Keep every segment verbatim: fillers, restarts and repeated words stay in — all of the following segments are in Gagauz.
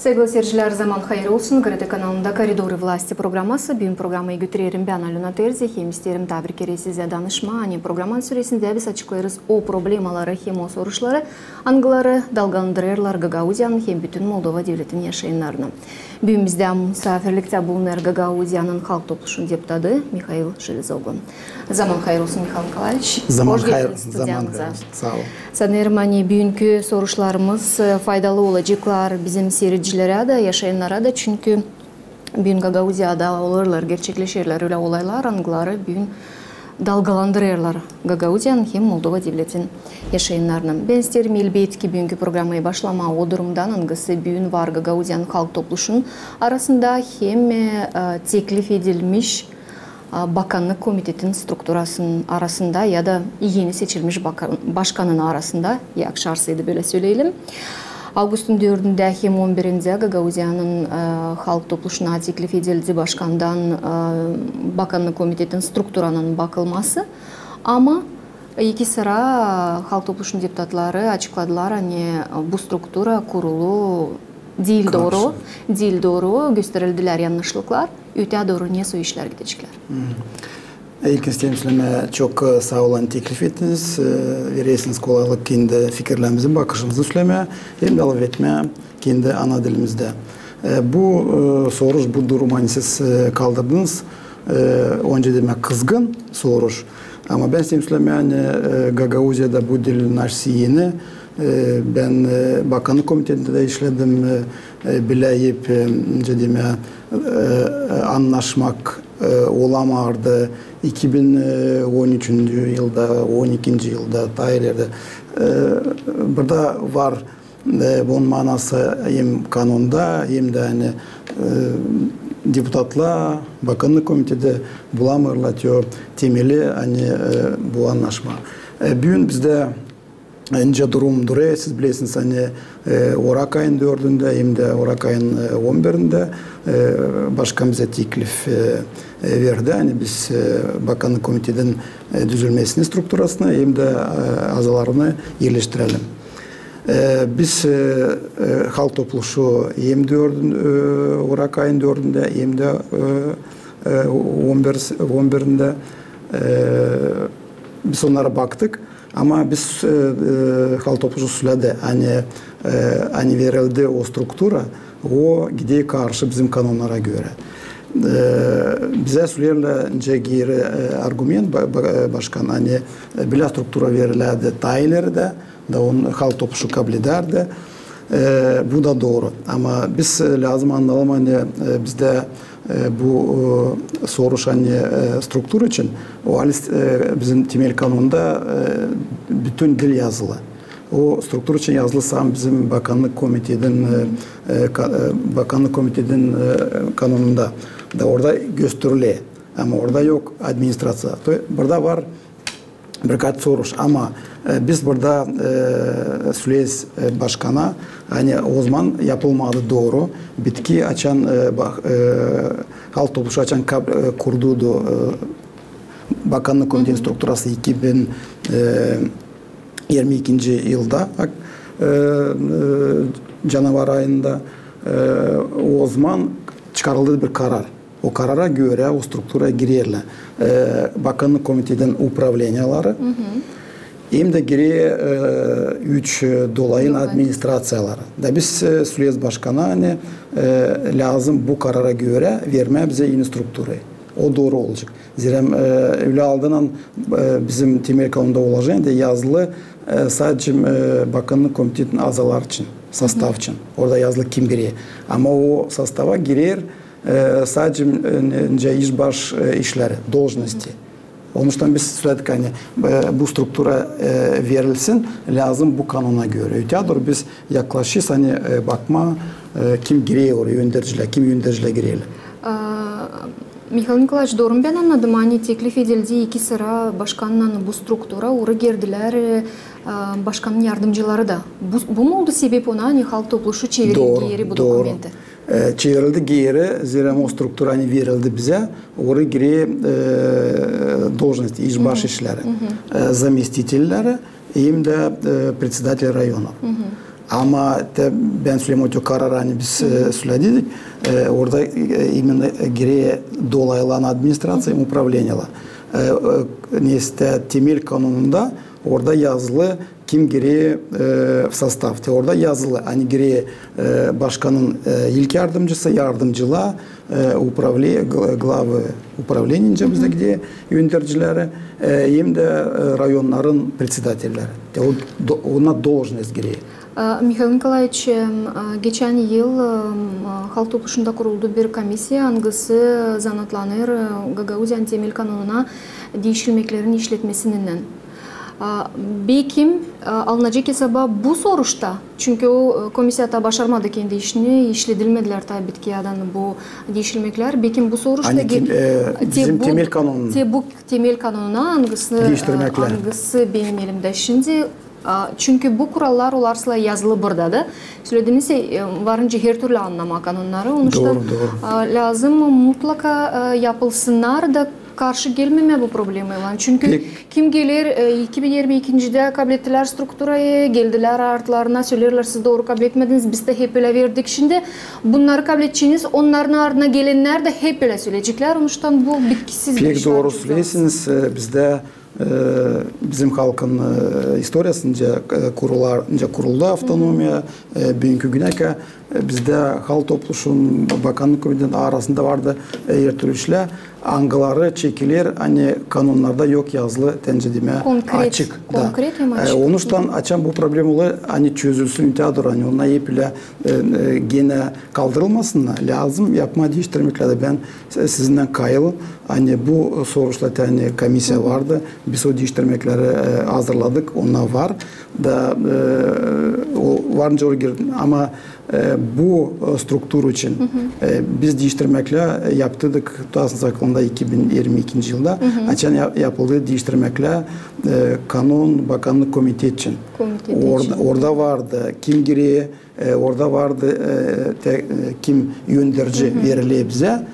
Sevgili seyircilär, zaman hayır olsun. GRT kanalında «Koridorı vlasti» programası. Büün programayı götürerim bän, Alöna Terzi. Hem isteerim taa bir kerä sizä danışmaa, ani programanın süresindä biz açıklêêrız o problemaları hem o soruşları, angıları dalgalandırêrlar Gagauziyanın hem bütün Moldova devletin yaşayannarını. Büün bizdä musaafirliktä bulunêr Gagauziyanın Halk Topluşunun deputadı Mihail Železoglu. Zaman hayır olsun, Mihail Nikolaeviç. Zaman hayır olsun. Sağ ol. Sanêrım, ani büünkü soruşlarımız, e, faydalı olaceklar bizim siiredicilerä dä, yaşayannara da, çünkü büün Gagauziyada olêrlar, gerçekleşerlär ölä olaylar, angıları büün dalgalandırêrlar Gagauziyanın hem Moldova devletin yaşayannarını. Bän isteerim, elbetki, büünkü programayı başlamaa o durumdan, angısı büün var Gagauziyanın Halk Topluşunun arasında hem, e, teklif edilmiş, e, Bakannık komitetin strukturasının arasında ya da eni seçilmiş bakan-, başkanın arasında, yakşı arsaydı bölä söleyelim. Avgustun dördündä hem on birindä Gagauziyanın, e, Halk Topluşuna teklif edildi başkandan, e, Bakannık komitetin strukturanın bakılması. Ama iki sıra Halk Topluşunun deputatları açıkladılar, ani bu struktura kurulu diil dooru, diil dooru, gösterildilär yannışlıklar, ötää dooru ne soy işlär gideceklär. İlkin isteerim sölemää, çok, e, saa olun, teklif ettiniz, e, verersiniz kolaylık kendi fikirlerimizi, bakışımızı sölemää hem dä lafetmää kendi ana dilimizdä. E, bu, e, soruş, bu durum, ani siz, e, kaldırdınız, e, öncä demää kızgın soruş. Ama bän isteerim sölemää, ani, e, Gagauziyada bu diil naşsi eni, e, bän, e, Bakannık komitetindä dä işledim, e, e, bilä hep, e, öncä demää, e, e, annaşmak, e, olamardı iki bin on üçüncü yılda, on ikinci yılda, taa ilerä dä. E, burada var, e, bunun manası hem kanunda, hem dä, ani, e, deputatlar, Bakannık komiteti bulamêêrlar te o temeli, ani, e, bu annaşmaa. E, büün bizdä nicä durum durêr, siz bilersiniz, ani, e, orak ayın dördündä hem dä orak ayın, e, on birindä, e, başkan bizä teklif, e, e, verdi, ani biz, e, Bakannık komitetin, e, düzülmesini, strukturasını hem dä, e, azalarını erleştirelim. E, biz, e, e, Halk Topluşu hem dördün-, e, orak ayın dördündä hem dä, e, e, on bir, on birindä, e, biz onnara baktık. Ama biz, e, e, Halk Topluşu söledi, ani, e, ani verildi o struktura, o gider karşı bizim kanunnara görä. E, bizä söleerlär nicä geeri, e, argument, ba-, ba-, e, başkan, ani, e, bölä struktura verilärdi taa ileri dä, da onu Halk Topluşu kabledärdi. E, bu da dooru. Ama biz, e, lääzım annayalım, ani, e, bizdä, e, bu, e, soruş, ani, e, struktura için, o halis, e, bizim temel kanunda, e, bütün diil yazılı. O struktura için yazılı sade bizim Bakannık komitetin, e, e, ka-, e, Bakannık komitetin, e, kanununda. Da orada gösteriler. Ama orada yok administraţiya. To-, burada var birkaç soruş, ama, e, biz burada, e, söleeriz, e, başkana, ani ozaman yapılmadı dooru. Bitki açan, e, bak, e, Halk Topluşu açan kab-, e, kurdu, e, Bakannık komitetin strukturası iki bin, e, irmi ikinci yılda, bak, e, e, canavar ayında, e, ozaman çıkarıldı bir karar. O karara görä o strukturaya girerlär, e, Bakannık komitetin upravleniyaları, hem dä girer, e, üç, e, dolayın administraţiyaları. Da biz, e, söleeriz başkana, ani, e, lääzım bu karara görä vermää bizä eni strukturayı. O dooru olacek. Zerä, e, ölä aldınan, e, bizim temel kanunda olacek, da yazılı, e, sadece, e, Bakannık komitetin azaları için, sostav için. Orada yazılı kim girer. Ama o sostava girer, e, sadece, e, ne-, nicä işbaş, e, işleri, должности. Onuştan biz söledik, ani, e, bu struktura, e, verilsin, lääzım bu kanuna görä. Ötää dooru biz yaklaşêrız, ani, e, bakmaa, e, kim girer oraya, öndercilär, kim öndercilär girerlär. A, Mihail Nikolaeviç, dooru mu bän annadım, ani teklif edildi iki sıra başkannan bu struktura, ora girdilär, e, e, başkanın yardımcıları da. Bu, bu mu oldu sebep ona, ani Halk Topluşu çevirildi geeri bu dokumenti? E, çevirildi geeri, zerä o struktura, ani verildi bizä, ora girer, e, должность, işbaş işleri, e, заместительleri, hem dä, e, председатель района. Ama te bän söleyim, o karar, ani biz, e, söledik, e, orada, e, именно, e, girä dolaylan administraţiya, управлениелär. E, e, neysä, temel kanonunda orada yazılı, kim girä, e, в состав. Te orada yazılı, ani girä, e, başkanın, e, ilk yardımcısı, yardımcılar, e, управле-, гла-, главы управления, nicä bizdä gider, yöneticilär, e, hem dä, e, rayonnarın председателлери. Te o do-, ona должность girä. E, Mihail Nikolaeviç, e, geçän yıl, e, Halk Topluşunda kuruldu bir komissiya, angısı zanaatlanêr, e, Gagauziyanın temel kanonuna diişilmeklerin işletmesininnän. A, bekim, e, alınacek esaba bu soruşta, çünkü o, e, komissiya taa başarmadı kendi işini, işledilmedilär taa bitkiyadan bu diişilmeklär. Bekim bu soruşta... Ani te-, e, bizim bu temel kanonuna. Te bu temel kanonuna, angısı, e, angısı benim elimdä şindi. A, çünkü bu kurallar olarsa yazılı burada da. Sölediniz, e, varınca hertürlü annamaa kanonnarı. Onuştan, a, lääzım mutlaka, e, yapılsınnar da karşı gelmemää bu problemaylan. Çünkü kim geler, e, iki bin irmi ikincide kablettilär strukturayı, geldilär artlarına, söleerlär, siz dooru kabletmediniz, biz dä hep ölä verdik. Şindi bunnarı kabledeceniz, onnarın ardına gelennär dä hep ölä söleyeceklär. Onuştan bu bitkisiz bir iş. Pek dooru söleersiniz, e, bizdä E, bizim halkın, e, istoriyasında, e, kurular, nicä kuruldu avtonomiya, e, büünkü günä kadar, e, bizdä Halk Topluşun, Bakannık Komitetinin arasında vardı, e, hertürlü işlär, angıları çekiler, ani kanonnarda yok yazılı, nicä demää, açık. Onuştan açan bu problema olêr, ani çözülsün, te dooru, ani onnar hep ölä, e, e, genä kaldırılmasın, lääzım yapmaa diiştirmeklär. Bän, e, sizinnän kayıl, ani bu soruşta te, ani komissiya vardı, biz o diiştirmekleri, e, hazırladık, onnar var da, e, o varınca o girdi. Ama, e, bu, e, struktura için, e, biz diiştirmeklär yaptırdık, tutasınız aklında, iki bin irmi ikinci yılda, açan ya-, yapıldı diiştirmeklär, e, kanon Bakannık Komitet için. Orada vardı, kim girä, e, orada vardı, e, te-, e, kim önderci veriler bizä,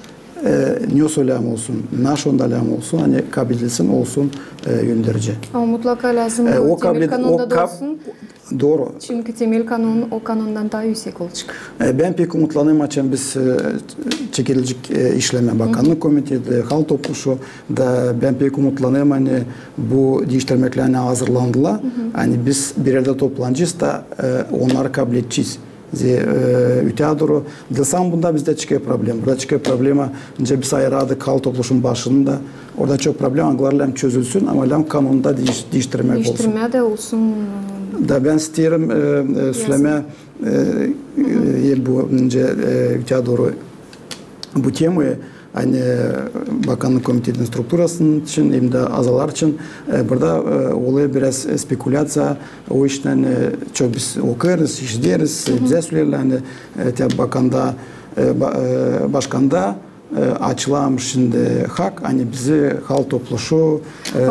e, ne söläm olsun, naşonda lääzım olsun, ani kabledilsin, olsun, e, önderci. Ama mutlaka lääzım, e, o temel kanonda da olsun. Dooru. Çünkü temel kanon o kanondan taa üüsek olacek. E, bän pek umutlanêrım, açan biz, e, çekilecek, e, işlemää Bakannık Komiteti, Halk Topluşu, da bän pek umutlanêrım, ani bu diiştirmeklär, ani hazırlandılar, ani biz bir erdä toplanacez da, e, onnarı kabledecez. Ze, e, öteyä dooru. Diil saan bunda bizdä çıkêr problema. Burada çıkêr problema, nicä biz ayırdık Halk Topluşun başında. Orada çok problema, angıları lääzım çözülsün, ama lääzım kanonda diiş-, diiştirmäk olsun. Diiştirmää dä olsun. Da bän isteerim, e, e, sölemää, e, e, bu, nicä, e, öteyä dooru bu temayı, ani, e, Bakannık Komitetinin strukturasının için hem dä azalar için, e, burada, e, olêr biraz, e, spekulyaţiya, o iştän, e, çok biz okêrız, işideriz, e, bizä söleerlär, ani, e, te bakanda, e, ba-, e, başkanda, e, açılan şindi hak, ani bizi Halk Topluşu, e,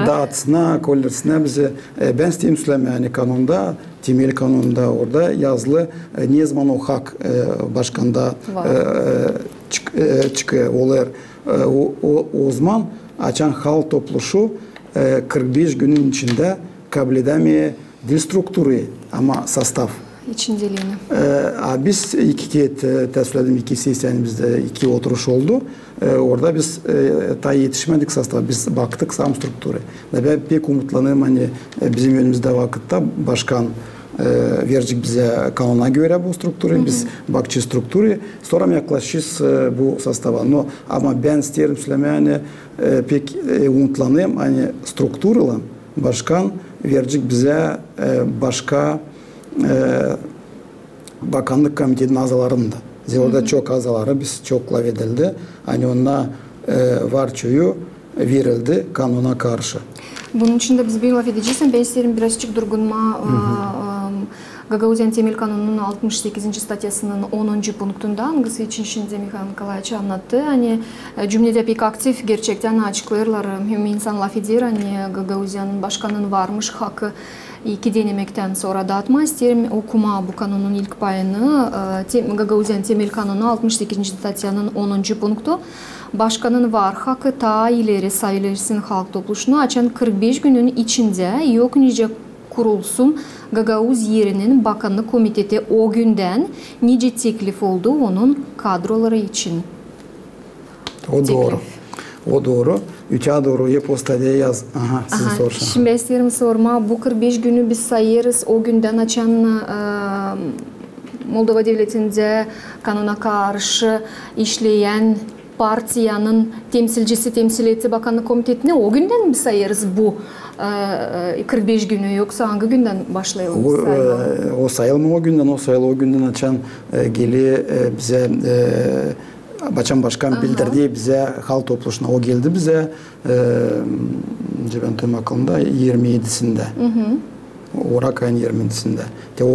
daatsınnar, kollersınnar bizi. E, bän isteerim sölemää, ani kanonda, temel kanonda orada yazılı, e, ne zaman o hak, e, başkanda, e, e, çık-, e, çıkêr, olêr. E, o, o, ozaman, açan Halk Topluşu, e, kırk beş günün içindä kabledämeer diil strukturayı, ama sostav. İçindeliini. E, a biz iki kerä, e, te söledim, iki sessiya, ani bizdä iki oturuş oldu. E, orada biz, e, taa etişmedik sostava, biz baktık saamu strukturayı. Da bän pek umutlanêrım, ani, e, bizim önümüzdä vakıtta başkan, e, verecek bizä kanona görä bu strukturayı, biz bakacez strukturayı, sora mı yaklaşacez, e, bu sostava. No, ama bän isteerim sölemää, ani, e, pek, e, umutlanêrım, ani strukturaylan başkan verecek bizä, e, başka, e, Bakannık Komitetinin azalarını da. Zerä orada çok azaları, biz çok lafedildi, ani onnar, e, var çoyu verildi kanona karşı. Bunun için dä biz bir lafedecez, bän isteerim birazçık durgunmaa, e, e, Gagauziyanın temel kanonunun altmış sekizinci statyasının onuncu punktunda, angısı için şindi Mihail Nikolaeviç annattı, ani, e, cümledä pek aktiv, gerçektän açıklêêrlar, e, hem insan lafeder, ani Gagauziyanın başkanın varmış hakı iki denemektän sora daatmaa. İsteerim okumaa bu kanonun ilk payını, e, te-, Gagauziyanın temel kanonu altmış sekizinci statyanın onuncu punktu. Başkanın var hakı taa ileri sayılêrsın Halk Topluşuna, açan kırk beş günün içindä yok nicä kurulsun Gagauz Erinin Bakannık Komiteti o gündän, nicä teklif oldu onun kadroları için? O dooru. O dooru. Ütää dooru, e-postaya yaz. Aha, sizin soruşun. Şindi bän isteerim sormaa, bu kırk beş günü biz sayêrız o gündän, açan, e, Moldova devletindä kanuna karşı işleyän partiyanın temsilcisi temsil etti Bakannık Komitetini, o gündän mi sayêrız bu, e, e, kırk beş günü, yoksa angı gündän başlayalım saymaa? O sayılmêêr o gündän, o sayılêr o gündän, açan, e, geler, e, bizä, e, açan başkan bildirdi bizä, Halk Topluşuna. O geldi bizä, e, nicä bän tutarım aklımda, irmi edisindä. Orak ayın irmi edisindä. Te o, e,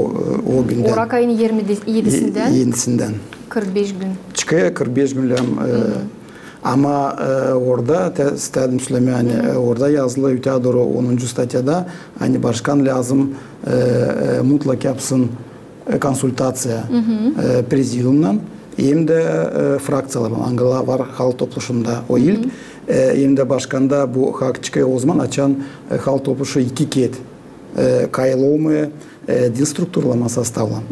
o gündän. Orak ayın irmi edisindän. Edisindän. Kırk beş gün. Çıkêr kırk beş gün lääzım, e, ama, e, orada, te, isteerim sölemää, ani, e, orada yazılı ütää dooru onuncu statyada, ani başkan lääzım, e, e, mutlak yapsın, e, konsultaţiya, e, prezidiumnan hem dä, e, frakţiyalarlan, angılar var Halk Topluşunda o ilk, e, hem dä başkanda bu hak çıkêr ozaman, açan, e, Halk Topluşu iki ket, e, kayıt olmêêr, e, diil strukturalanma sostavlan.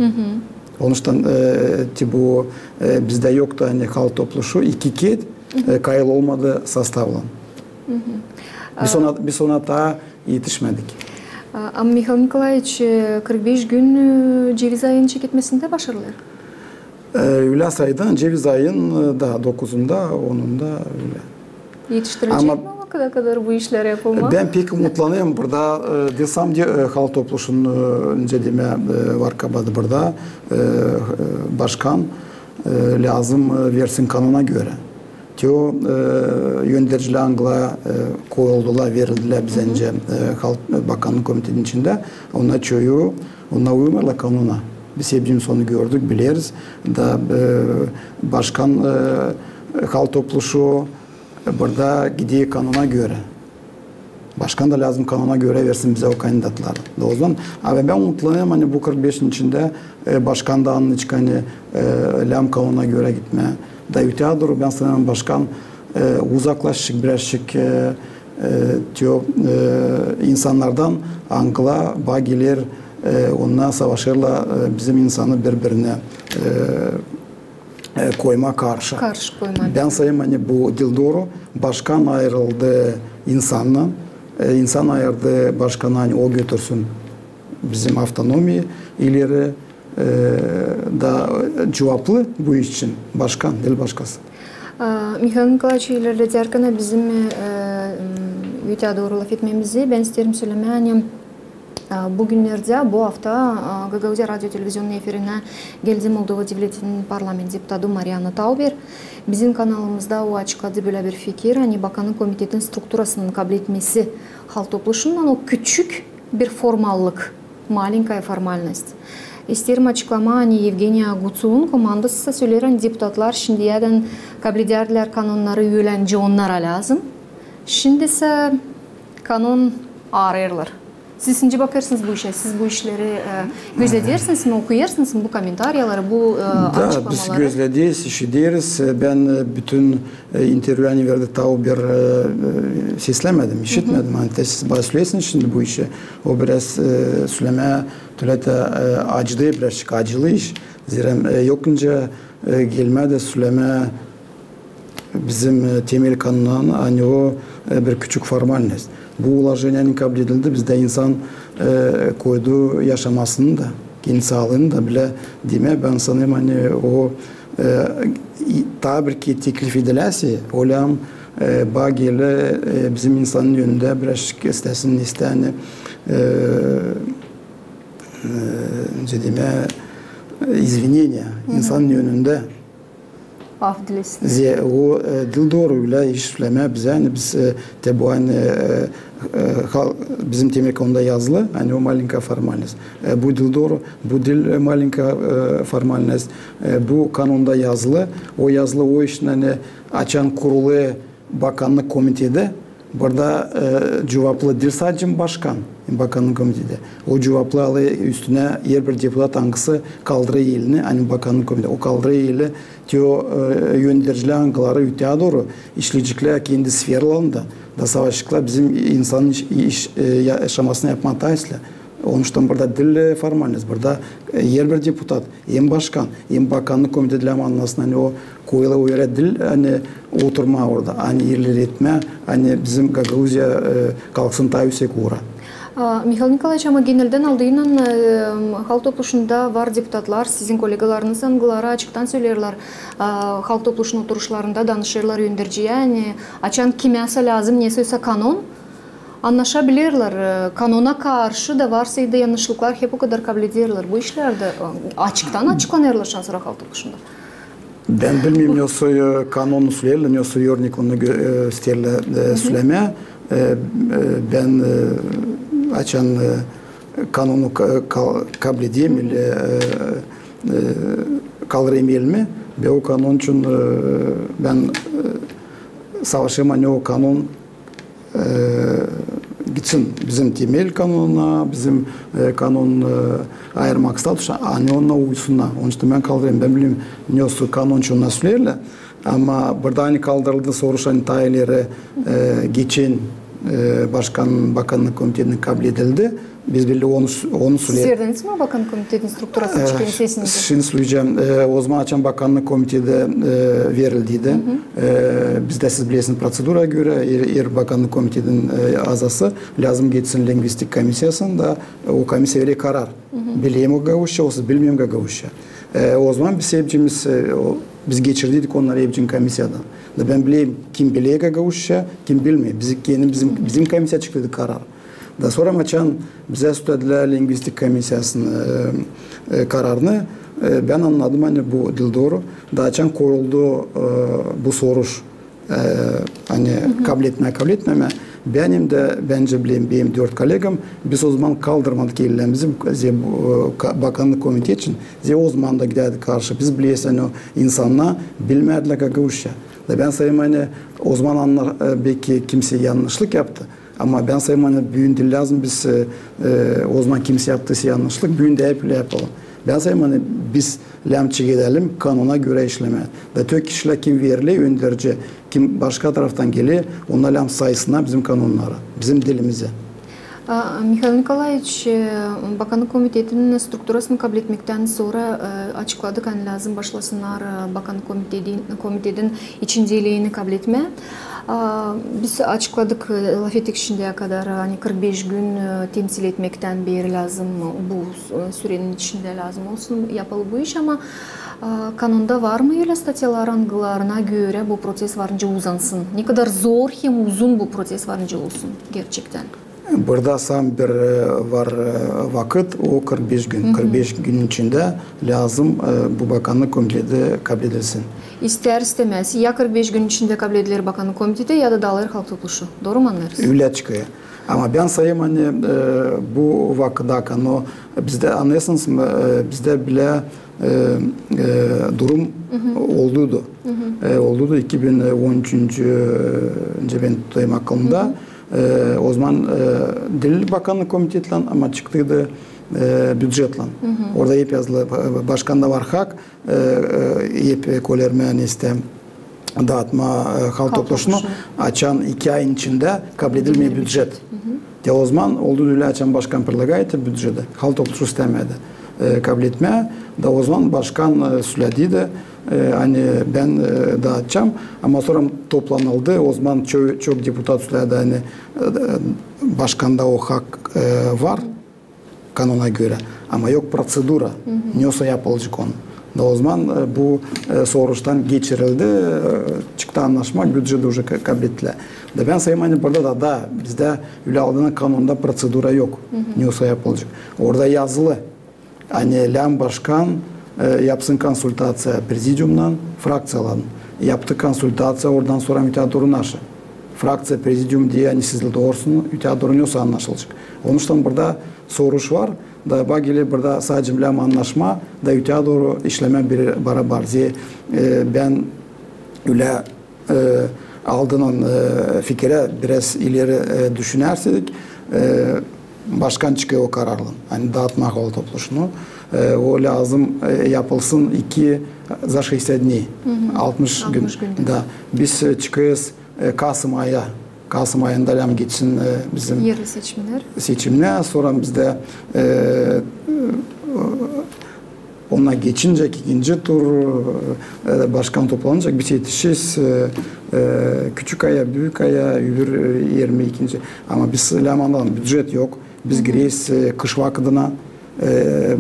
Onuştan, e, te bu, e, bizdä yoktu, ani Halk Topluşu iki ket, e, kayıt olmadı sostavlan. Biz ona, biz ona taa etişmedik. A, ama Mihail Nikolaeviç, e, kırk beş gün, e, ceviz ayın çeketmesindä başarılêr. E, ölä saydıın, ceviz ayın, e, da dokuzunda, onunda ölä. Etiştirecek mi vakıda kadar bu işlär yapılmaa? Bän pek umutlanêrım. Burada, e, diil sade, e, Halk Topluşunun, e, nicä demää, e, var kabaatı burada, e, e, başkan, e, lääzım, e, versin kanuna görä. Te o, e, öndercilär, angılar, e, koyuldular, verildilär bizä nicä, e, Halk, e, Bakannık Komitetinin içindä, onnar çoyu, onnar uymêêrlar kanuna. Biz hepsimiz onu gördük, bileriz. Da, e, başkan, e, Halk Topluşu, e, burada gider kanuna görä. Başkan da lääzım kanuna görä versin bizä o kandidatları. Da ozaman, ama bän umutlanêrım, ani bu kırk beşin içindä, e, başkan da annayacek, ani, e, lääzım kanuna görä gitmää. Da ütää dooru, bän sanêrım, başkan, e, uzaklaşacek birazcık, e, e, te o, e, insannardan, angılar baa geler, e, onnar savaşêrlar, e, bizim insanı biri-birinä, e, e, koymaa karşı. Karşı koymaa. Bän sayêrım, ani bu diil dooru. Başkan ayırıldı insannan. E, insan ayırdı başkanı, ani o götürsün bizim avtonomiya ileri, e, da, e, cuvaplı bu iş için başkan, diil başkası. A, Mihail Nikolaeviç, ilerledärkän bizim, e, m, ütää dooru lafetmemizi, bän isteerim sölemää, ani A, bu günnerdä, bu afta, a, Gagauziya radio televizionun efirinä geldi Moldova devletinin parlament deputatı Mariana Tauber. Bizim kanalımızda o açıkladı bölä bir fikir, ani Bakannık Komitetin strukturasının kabletmesi Halk Topluşundan o küçük bir formallık, malinkaya formalnost. İsteerim açıklamaa, ani Evgeniya Gutsuvun komandası söleer, ani deputatlar şindiyädän kabledärdilär kanonnarı, öläncä onnara lääzım. Şindisä kanon aarêêrlar. Siz nicä bakêrsınız bu işä? Siz bu işleri, e, gözledersiniz mi, okuyêrsınız mı bu komentariyaları, bu, e, açıklamaları? Da, biz gözlederiz, işideriz. E, bän, e, bütün, e, intervyu, ani verdi Tauber, e, e, seslämedim, işitmedim. Ani te siz bana söleersiniz şindi bu işi. O biraz, e, sölemää, tölä dä, e, acıdı birazcık, acılı iş. Zerä, e, yok nicä, e, gelmää dä sölemää, bizim, e, temel kanundan, ani o, e, bir küçük formalnost. Bu uloženiyanın kabledildi, bizdä insan, e, koydu yaşamasını da, kendi saalıını da bilä demää. Bän sanêrım, ani o, e, i-, taa bir ki teklif edilärsä, o lääzım, e, baa geler, e, bizim insanın önündä birazcık istäsin, istäsin, e, e, nicä demää, izvineniya insanın önündä. Af dilesin. Zerä o, e, diil dooru ölä iş sölemää bizä, ani biz, e, te bu, ani, e, e, hal-, bizim temel kanunda yazılı, ani o malinkaya formalnost. E, bu diil dooru, bu diil, e, malinkaya, e, formalnost. E, bu kanunda yazılı, o yazılı o işin, ani açan kurulêr Bakannık Komiteti, burada, e, cuvaplı diil sade başkan Bakannık Komiteti. O cuvaplı alêr üstünä herbir deputat, angısı kaldırêr elini, ani Bakannık Komiteti. O kaldırêr eli, te o, e, öndercilär, angıları ütää dooru işleyeceklär kendi sferalarında, da savaşaceklar bizim insanın iş, iş, e, yaşamasını yapmaa taa islää. Onuştan burada diil, e, formalnost, burada, e, herbir deputat, hem başkan, hem bakannık komiteti lääzım annasın, ani o koyulu o erä diil, ani oturmaa orada, ani ilerletmää, ani bizim Gagauziya, e, kalksın taa üüsek uura. A, Mihail Nikolaeviç, ama geneldän aldıynan, e, Halk Topluşunda var deputatlar, sizin kolegalarınız, angıları açıktan söleerlär, a, Halk Topluşunun oturuşlarında danışêrlar önderciyä, ani açan kimä sä lääzım nesä sä kanon, annaşabilerlär, e, kanona karşı da varsa da yannışlıklar hep okadar kablederlär. Bu işlär dä, e, açıktan açıklanêrlar şansora Halk Topluşunda. Bän bilmeerim, nesä, e, kanon süleyerlär, nesä örnek onu gö-, e, isteerlär, e, sülemää. E, e, bän, e, açan, e, kanonu ka-, ka-, kabledeyim, e, e, kaldırayım elimi, bän o kanon için, e, bän, e, savaşêrım, ani o kanon e, gitsin bizim temel kanonuna, bizim, e, kanon, e, ayırmak statusa, ani onunnan uysunnar. Onuştan bän kaldırêrım, bän bilmeerim, nesä kanon için onu süleyerlär. Ama burada ani kaldırıldı soruş, ani taa ileri, e, geçen, e, başkan, bakannık komitetinin kabledildi. Biz bildä onu, onu süleyerlär. Siz verdiniz mi bakannık komitetinin strukturasını, e, çıkayım sesinizi? Şindi süleyecäm. E, ozaman açan bakannık komiteti, e, verildiydi. E, bizdä, siz bilersiniz, procedura görä, er, er bakannık komitetinin, e, azası lääzım geçsin lingvistik komissiyasını da, e, o komissiya verer karar. Bilerim o gagauzça, osa bilmeerim gagauzça. E, ozaman biz hepcimiz, e, o, biz geçirdiydik onnarı hepcini komissiyadan. Da bän bilerim, kim biler gagauzça, kim bilmeer. Biz, kendi bizim, bizim komissiya çıktıydı karar. Da sora açan bizä sütedilär lingvistik komissiyasının, e, e, kararını, e, bän annadım, ani bu diil dooru. Da açan koyuldu, e, bu soruş, e, ani kabletmää, kabletmemää. Bän hem dä, bän dä bilerim, benim dört kolegam, biz ozaman kaldırmadık ellerimizi bu, ze-, bu, e, ka-, bakannık komiteti için. Zerä ozaman da gidärdi karşı. Biz bileriz, ani o insannar bilmärdilär gagauzça. Da bän sayêrım, ani ozaman anna-, e, beki kimsey yannışlık yaptı. Ama bän sayêrım, ani büün diil lääzım biz, e, e, ozaman kimsey yaptıysa yannışlık, büün dä hep ölä yapalım. Bän sayêrım, ani biz lääzım çekedelim kanona görä işlemää. Da tök kişilär, kim veriler önderci, kim başka taraftan geler, onnar lääzım saysınnar bizim kanonnarı, bizim dilimizi. A, Mihail Nikolaeviç, e, bakannık komitetinin strukturasını kabletmektän sora, e, açıkladık, ani lääzım başlasınnar, e, bakannık komiteti-, komitetin içindelerini kabletmää. A, biz açıkladık, e, lafettik şindiyä kadar, ani kırk beş gün, e, temsil etmekten beeri lääzım, bu, e, sürenin içindä lääzım olsun yapılı bu iş, ama, a, kanonda var mı ölä statyalar, angılarına görä bu proţes var nicä uzansın? Ne kadar zor hem uzun bu proţes var nicä olsun gerçektän? Burada sän bir, e, var, e, vakıt, o kırk beş gün. Kırk beş günün içindä lääzım, e, bu bakannık komiteti kabledilsin. İstär-istämäz, ya kırk beş günün içindä kablediler bakannık komiteti, ya da daalêr Halk Topluşu. Dooru mu annêêrız? Ölä çıkêr. Ama bän sayêrım, ani, e, bu vakıda, ani bizdä, annêêrsınız mı, e, bizdä bilä, e, e, durum olduydu. E, olduydu iki bin on üçüncü, e, bän tutêrım aklımda. E, ozaman, e, diil bakannık komitetlän, ama çıktıydı, e, bücetlän. Orada hep yazılı, ba-, başkanda var hak, e, e, hep koyêrmää, ani isteer daatmaa, e, Halk Topluşunu, açan iki ayın içindä kabledilmeer bücet. Te ozaman oldu ölä, açan başkan predlagaytı büceti, Halk Topluşu istämedi, e, kabletmää. Da ozaman başkan, e, söledi, e, ani bän, e, daatacam. Ama sora toplanıldı, ozaman ço-, çok deputat sölädi, ani, e, başkanda o hak, e, var kanona görä, ama yok proţedura, ne o yapılacek onu. Da ozaman, e, bu, e, soruştan geçirildi, e, çıktı annaşma, büceti uje ka-, kablettilär. Da bän sayêrım, ani burada da, da bizdä ölä aldıynan kanonda proţedura yok, ne o yapılacek. Orada yazılı, ani lääzım başkan, e, yapsın konsultaţiya prezidiumnan, frakţiyalarlan. Yaptı konsultaţiya, oradan sora öteyä dooru naşı. Frakţiya, prezidium diil, ani siz doorusunuz, öteyä dooru ne o annaşılacek. Onuştan burada soruş var, da bak, geler burada sade lääzım annaşmaa, da öteyä dooru işlemää bir barabar. Zerä, e, bän ölä, e, aldıynan, e, fikirä biraz ileri, e, düşünärseydik, e, başkan çıkêr o kararlan, ani daatmaa Halk Topluşunu, e, o lääzım, e, yapılsın iki, за шестьдесят дней, altmış gün. Da biz, e, çıkêrız, e, kasım ayı Kasım ayında lääzım geçsin, e, bizim Erli seçimnär. Seçimnär. Sora bizdä, e, e, onnar geçincä, ikinci tur, e, başkan toplanacek, biz etişeriz, e, e, Küçük Aya, Büük Aya, öbür, e, irmi ikinci. Ama biz lääzım annalalım, bücet yok. Biz gireyiz, e, kış vakıdına, e,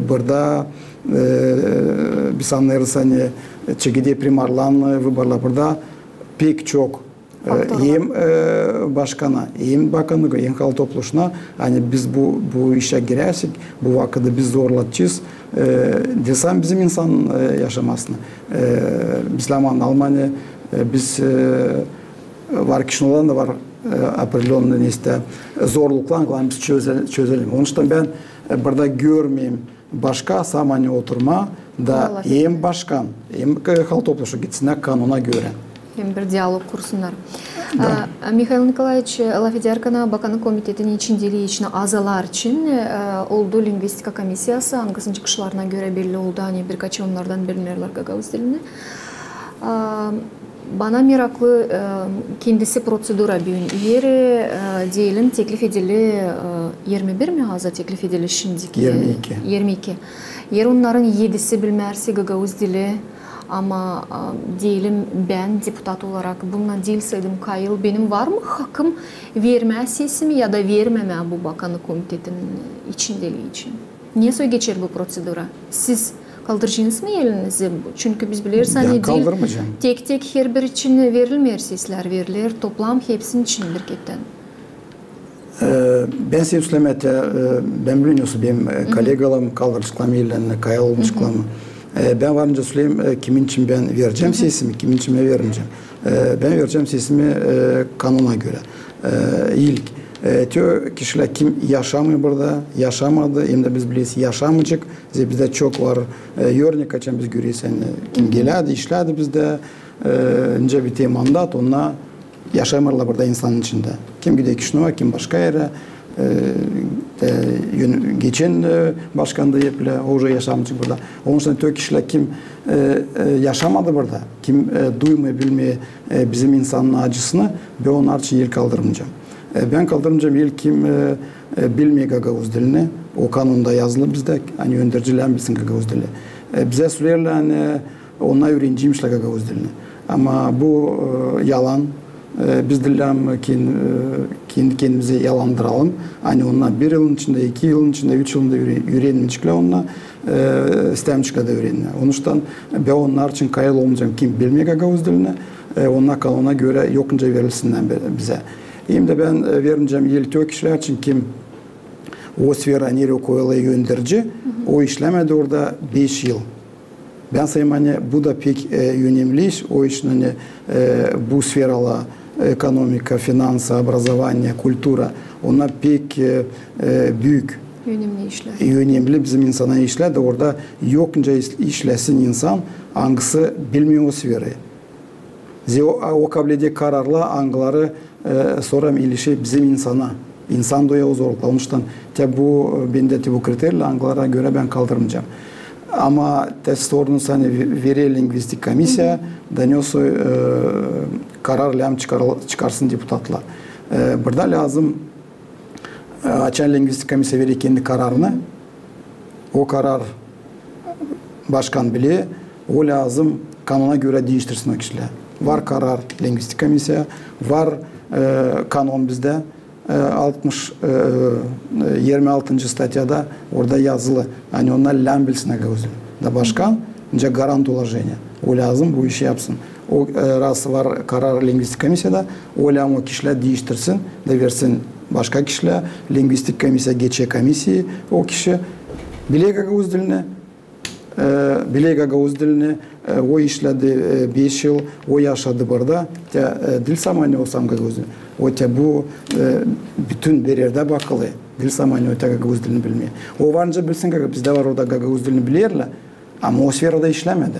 burada, e, biz annêêrız, ani çekeder primarlan, e, vıborlar burada pek çok, e, hem, e, başkana, hem bakanlıga, hem Halk Topluşuna, ani biz bu, bu işä girärsek, bu vakıdı biz zorlatacez, e, diil sade bizim insan, e, yaşamasını. E, biz lääzım annadalım, ani, e, biz, e, var kişilerlän da var, e, определённый nesä, e, zorluklar, ani biz çöze-, çözelim. Onuştan bän, e, burada görmeerim başka, sade ani oturmaa da hem başkan, hem, e, Halk Topluşu gitsinnär kanuna görä. Hem bir dialog kursunnar. Da. A, Mihail Nikolaeviç, e, lafedärkän, Bakanlık Komitetin içindeliin için azalar için, e, oldu lingvistika komissiyası, angısının çıkışlarına görä belli oldu, ani birkaçı onnardan bilmeerlär gagauz dilini. A, bana meraklı, e, kendisi proţedura büün. Eer, e, deyelim, teklif edili, e, irmi bir mi aza teklif edili şindiki? İrmi iki. İrmi iki. Eer onnarın edisi bilmärsä gagauz dili, ama, e, deyelim, bän deputat olarak bundan diilseydim kayıl, benim var mı hakım vermää sesimi ya da vermemää bu Bakanlık Komitetin içindeliin için? Nesoy geçer bu proţedura? Siz kaldıracınız mı elinizi? Çünkü biz bileriz, ani diil tek-tek herbir için verilmeer seslär, veriler toplam hepsinin için birkettän. E, bän seni sölemää, e, bän bilmeerim, nesoy benim, e, kollegalarım kaldıraceklar mı ellerini, kayıl olaceklar mı. E, bän varınca söleyim, e, kimin için bän verecäm sesimi, kimin için bän vermeyecäm. E, bän verecäm sesimi, e, kanuna görä. E, ilk, e, te kişilär, kim yaşamêêr burada, yaşamadı, hem dä biz bileriz, yaşamayacek. Bizdä çok var, e, örnek, açan biz göreriz, ani kim gelärdi, işlärdi bizdä, e, nicä biter mandat, onnar yaşamêêrlar burada insanın içindä. Kim gider Kişinöva, kim başka erä, e, e, geçen, e, başkan da hep lä, o uje yaşamayacek burada. Onuştan te kişilär, kim, e, e, yaşamadı burada, kim, e, duymêêr, bilmeer, e, bizim insanın acısını, bän onnar için el kaldırmayacam. E, bän kaldırmayacam el, kim, e, e, bilmeer gagauz dilini, o kanunda yazılı bizdä, ani önderci lääzım bilsin gagauz dili. E, bizä söleerlär, ani, e, onnar üürenecäymişlär gagauz dilini. Ama bu, e, yalan. E, biz diil lääzım ken-, e, kendi kendimizi yalandıralım. Ani onnar bir yılın içindä, iki yılın içindä, üç yılında üüre-, üürenmeyeceklär onnar, e, istämeyeceklär dä üürenmää. Onuştan bän onnar için kayıl olmayacam, kim bilmeer gagauz dilini, e, onnar kanuna görä yokunca verilsinnär bi-, bizä. Hem dä bän, e, vermeyecäm el te kişilär için, kim o sfera, nereyi koyêrlar önderci, o işlämedi orada beş yıl. Bän sayêrım, ani bu da pek, e, önemli iş. O için, ani, e, bu sferalar, ekonomika, finansa, obrazovanie, kultura, onnar pek, e, e, büük, önemli işlär. Önemli bizim insana işlär da orada yokunca iş-, işläsin insan, angısı bilmeer o sferayı. Zerä o, o kableder kararlar, angıları e, sora ilişer bizim insana. İnsan duyêr o zorlukları. Onuştan te bu, e, bendä te bu kriterlär, angılara görä bän kaldırmayacam. Ama te sordunuz, ani ve-, verer lingvistik komissiya, da nesoy, e, karar lääzım çıkar-, çıkarsın deputatlar. E, burada lääzım, e, açan lingvistik komissiya verer kendi kararını, o karar başkan biler, o lääzım kanuna görä diiştirsin o kişilär. Var karar lingvistik komissiya, var, e, kanon bizdä, e, altmış, e, e, irmi altıncı statyada orada yazılı, ani onnar lääzım bilsin gagauz dilini. Da başkan, nicä гарант уложения. O lääzım bu işi yapsın. O, e, раз var karar lingvistik komissiyada, o lääzım o kişilär diiştirsin da versin başka kişilär. Lingvistik komissiya geçer komissiyayı, o kişi biler gagauz dilini, e, biler gagauz dilini, e, o işledi, e, beş yıl, o yaşadı burada. Te, e, diil sade, ani o sade gagauz dilini. O te bu, e, bütün bir erdä bakılı. Diil sade, ani o te gagauz dilini bilmeer. O varınca bilsin, gagauz, bizdä var orada gagauz dilini bilerlär. Ama o sferada işlämedi.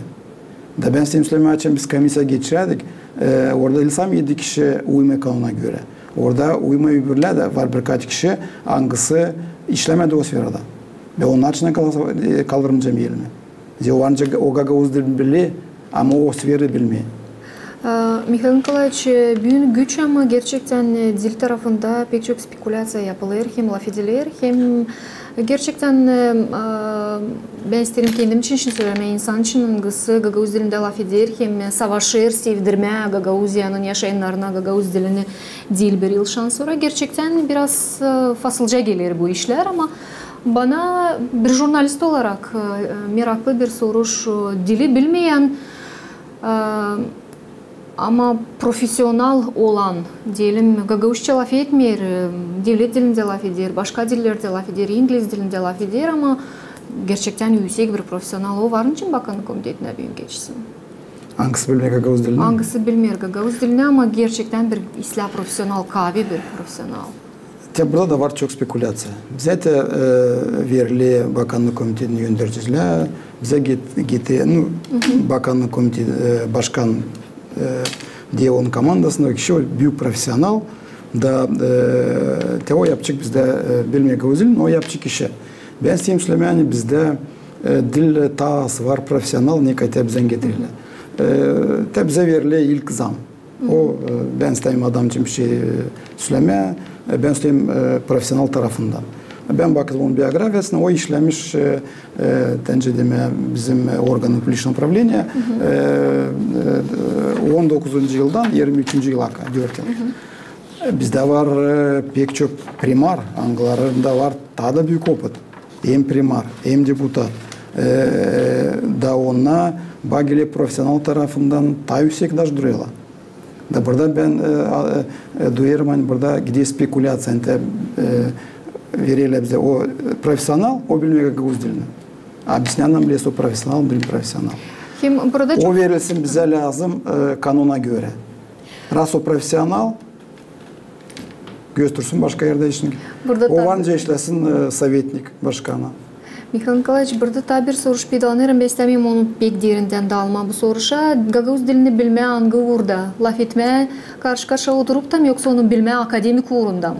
Da bän seni sölemää, açan biz komissiya geçirärdik, e, orada diil sade edi kişi uymêêr kanuna görä. Orada uymêêr öbürlär dä, var birkaç kişi, angısı işlämedi o sferada. Bän onnar için kal-, e, kaldırmayacam elimi. Zerä o ancak o gagauz dilini biler, ama o sferayı bilmeer. E, Mihail Nikolaeviç, e, büün güç, ama gerçektän, e, dil tarafında pek çok spekuläţiya yapılêr, hem lafediler, hem gerçektän, e, e, bän isteerim kendim için şindi sölemää, insan için, angısı gagauz dilindä lafeder hem savaşêr sevdirmää Gagauziyanın yaşayannarına gagauz dilini diil bir yıl şansora, gerçektän biraz, e, fasılca geler bu işlär, ama bana bir jurnalist olarak, e, meraklı bir soruş, e, dili bilmeyän, e, ama profesional olan, deyelim, gagauzça lafetmeer, e, devlet dilindä lafeder, başka dillerdä lafeder, ingliz dilindä lafeder, ama gerçektän üüsek bir profesional, o var nicä Bakannık komitetinä büün geçsin? Angısı bilmeer gagauz dilini? Angısı bilmeer gagauz dilini, ama gerçektän bir islää profesional, kaavi bir profesional. Te burada da var çok spekuläţiya. Bizä te, e, veriler Bakannık komitetin öndercilää, bizä get-, gete-, nu, Bakannık komiteti, e, başkan, e, diil onun komandasında kişi, o büük profesional, da, e, te o yapacek bizdä, e, bilmeer gagauz dilini, o yapacek işi. Bän isteerim sölemää, ani bizdä, e, diil taa az var profesional, ne kadar te bizä getirilä. E, te bizä veriler ilk zam. O, e, bän isteerim adam için bir şey, e, sölemää, e, bän isteerim, e, profesional tarafından. Bän baktım onun biografiyasına, o işlemiş, e, e, te nicä demää, bizim, e, organı publiçnıy upravleniya, e, e, on dokuzuncu yıldan irmi üçüncü yıla kadar, dört yıl. E, bizdä var, e, pek çok primar, angılarında var taa da büük opıt. Hem primar, hem deputat. E, da onnar, bak, geler profesional tarafından taa üüsek daş durêrlar. Da burada bän, e, a, e, duyêrım, ani burada gider spekuläţiya, ani te, e, vererlär bizä o, e, profesional, o bilmeer gagauz dilini. A biz nännan bilersin, o profesional, diil profesional? Hem burada o çok verilsin bizä lääzım, e, kanona görä. Раз o profesional, götürsün başka erdä işini. Burada o taa var nicä işlesin, e, sovetnik başkana. Mihail Nikolaeviç, burada taa bir soruş peydalanêrım, bän istämeerim onu pek derindän dalmaa bu soruşa. Gagauz dilini bilmää angı uurda? Lafetmää karşı-karşıya oturup ta mı, yoksa onu bilmää akademik uurunda mı?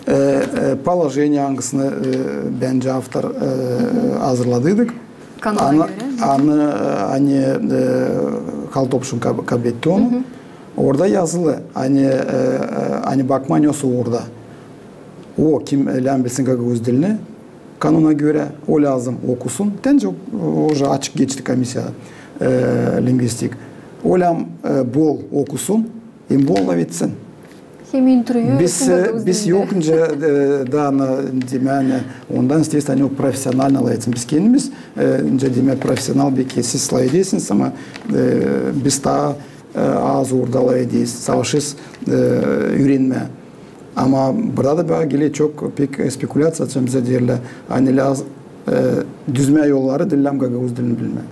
E, e, položeniye, angısını, e, bän de avtor, e, hazırladıydık. Kanona görä. Ani, e, ani, e, Halk Topluşu kab-, kabletti onu. Orada yazılı, ani, e, e, ani bakmaa ne uurda. O, kim, e, lääzım bilsin gagauz dilini, kanona görä, o lääzım okusun. Te nicä o, o açık geçti komissiya, e, lingvistik. O lääzım, e, bol okusun, hem bol lafetsin. Hem intervyu etsin gagauz dilindä. Biz, e, biz yok nicä, e, da, na, demää, ondan isteeriz, ani o profesionalno lafetsin. Biz kendimiz, e, nicä demää, profesional, beki siz lafedersiniz, ama, e, biz taa, e, az uurda lafederiz, savaşêrız, e, üürenmää. Ama burada da bana geler çok pek spekuläţiya, açan bizä deerlär, ani lääzım, e, düzmää yolları diil lääzım gagauz dilini bilmää.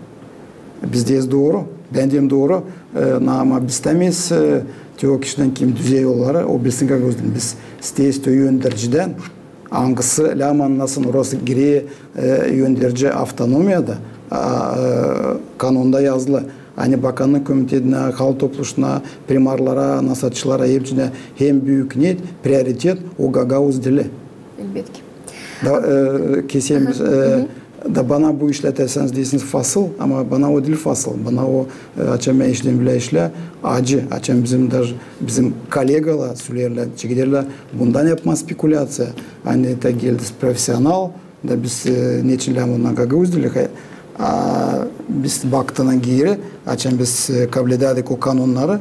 Biz deeriz dooru, bän deerim dooru, e, na, ama biz istämeeriz, e, te o kişidän, kim düzää yolları, o bilsin gagauz dilini. Biz isteeriz te öndercidän, angısı lääzım annasın, orası girä, e, önderci avtonomiyada, a, e, kanonda yazılı. Ani Bakannık komitetinä, Halk Topluşuna, primarlara, nasaatçılara, hepsinä hem büük net, prioritet o gagauz dili. Elbetki. Da, e, keserim, e, da bana bu işlär, te sän deersiniz fasıl, ama bana o diil fasıl. Bana o, e, açan bän işleerim bölä işlär, acı. Açan bizim, daje bizim kollegalar söleerlär, çekerlär bundan yapmaa spekuläţiya. Ani te geldi profesional, da biz, e, neçin lääzım ondan gagauz dili, a, biz baktınnan geeri, açan biz, e, kabledädük o kanonnarı,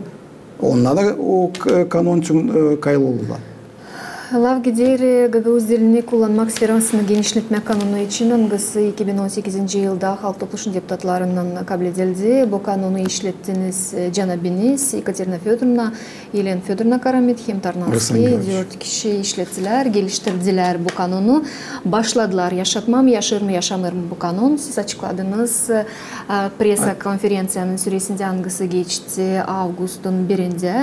onnar da o k-, kanon için, e, kayıtlı oldular. Laf gider, e, gagauz dilini kullanmak sferasını genişletmää kanonu için, angısı iki bin on sekizinci yılda Halk Topluşunun deputatlarınnan kabledildi. Bu kanonu işlettiniz, e, cenabiniz, Ekaterina Födorovna, Elena Födorovna Karamet hem Tarnavski, dört kişi işlettilär, geliştirdilär bu kanonu. Başladılar yaşatmaa mı, yaşêêr mı, yaşamêêr mı bu kanon. Siz açıkladınız, e, presa konferenţiyanın süresindä, angısı geçti avgustun birindä,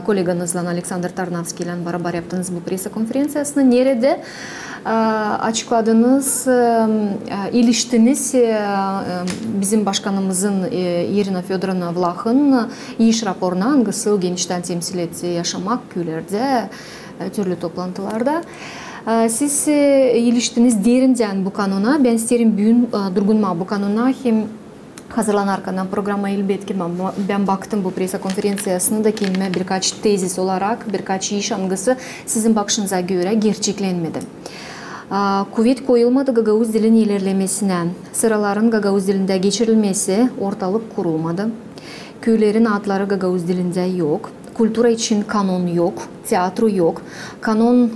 e, koleganızlan Aleksandr Tarnavskiylän barabar yaptınız bu presa konferenţiyasını. Neredä, e, açıkladınız, e, e, iliştiniz, e, e, bizim başkanımızın, e, İrina Födorovna Vlahın iş raporuna, angısı o geniştän temsil etti yaşamak küülerdä, e, türlü toplantılarda. E, siz, e, iliştiniz derindän bu kanona. Bän isteerim büün, e, durgunmaa bu kanona hem Hazırlanarkan bu programaya, elbetki, bän, bän baktım bu presa-konferenţiyasına da kendimä birkaç tezis olarak, birkaç iş, angısı sizin bakışınıza görä gerçeklenmedi. A, kuvet koyulmadı gagauz dilin ilerlemesinä. Sıraların gagauz dilindä geçirilmesi, ortalık kurulmadı. Küülerin adları gagauz dilindä yok. Kultura için kanon yok, teatro yok. Kanon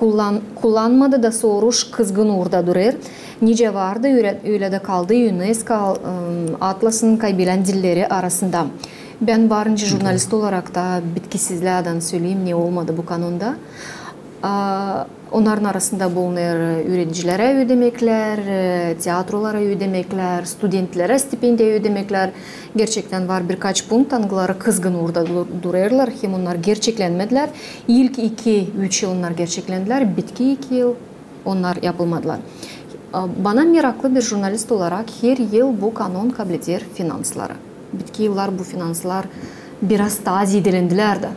kullan-, kullanmadı da soruş kızgın uurda durêr. Nicä vardı, ölä, ölä dä kaldı UNESCO, ım, atlasın kaybelän dilleri arasında. Bän varınca jurnalist olarak da bitkisizläädän söleyim, ne olmadı bu kanonda. A, onnarın arasında bulunêr üüredicilerä ödemeklär, e, teatrolara ödemeklär, studentlerä stipendiya ödemeklär. Gerçektän var birkaç punkt, angıları kızgın uurda du-, durêrlar, hem onnar gerçeklenmedilär. İlk iki-üç yıl onnar gerçeklendilär, bitki iki yıl onnar yapılmadılar. A, bana meraklı bir jurnalist olarak her yıl bu kanon kableder finansları. Bitki yıllar bu finanslar biraz taa zeedelendilär dä.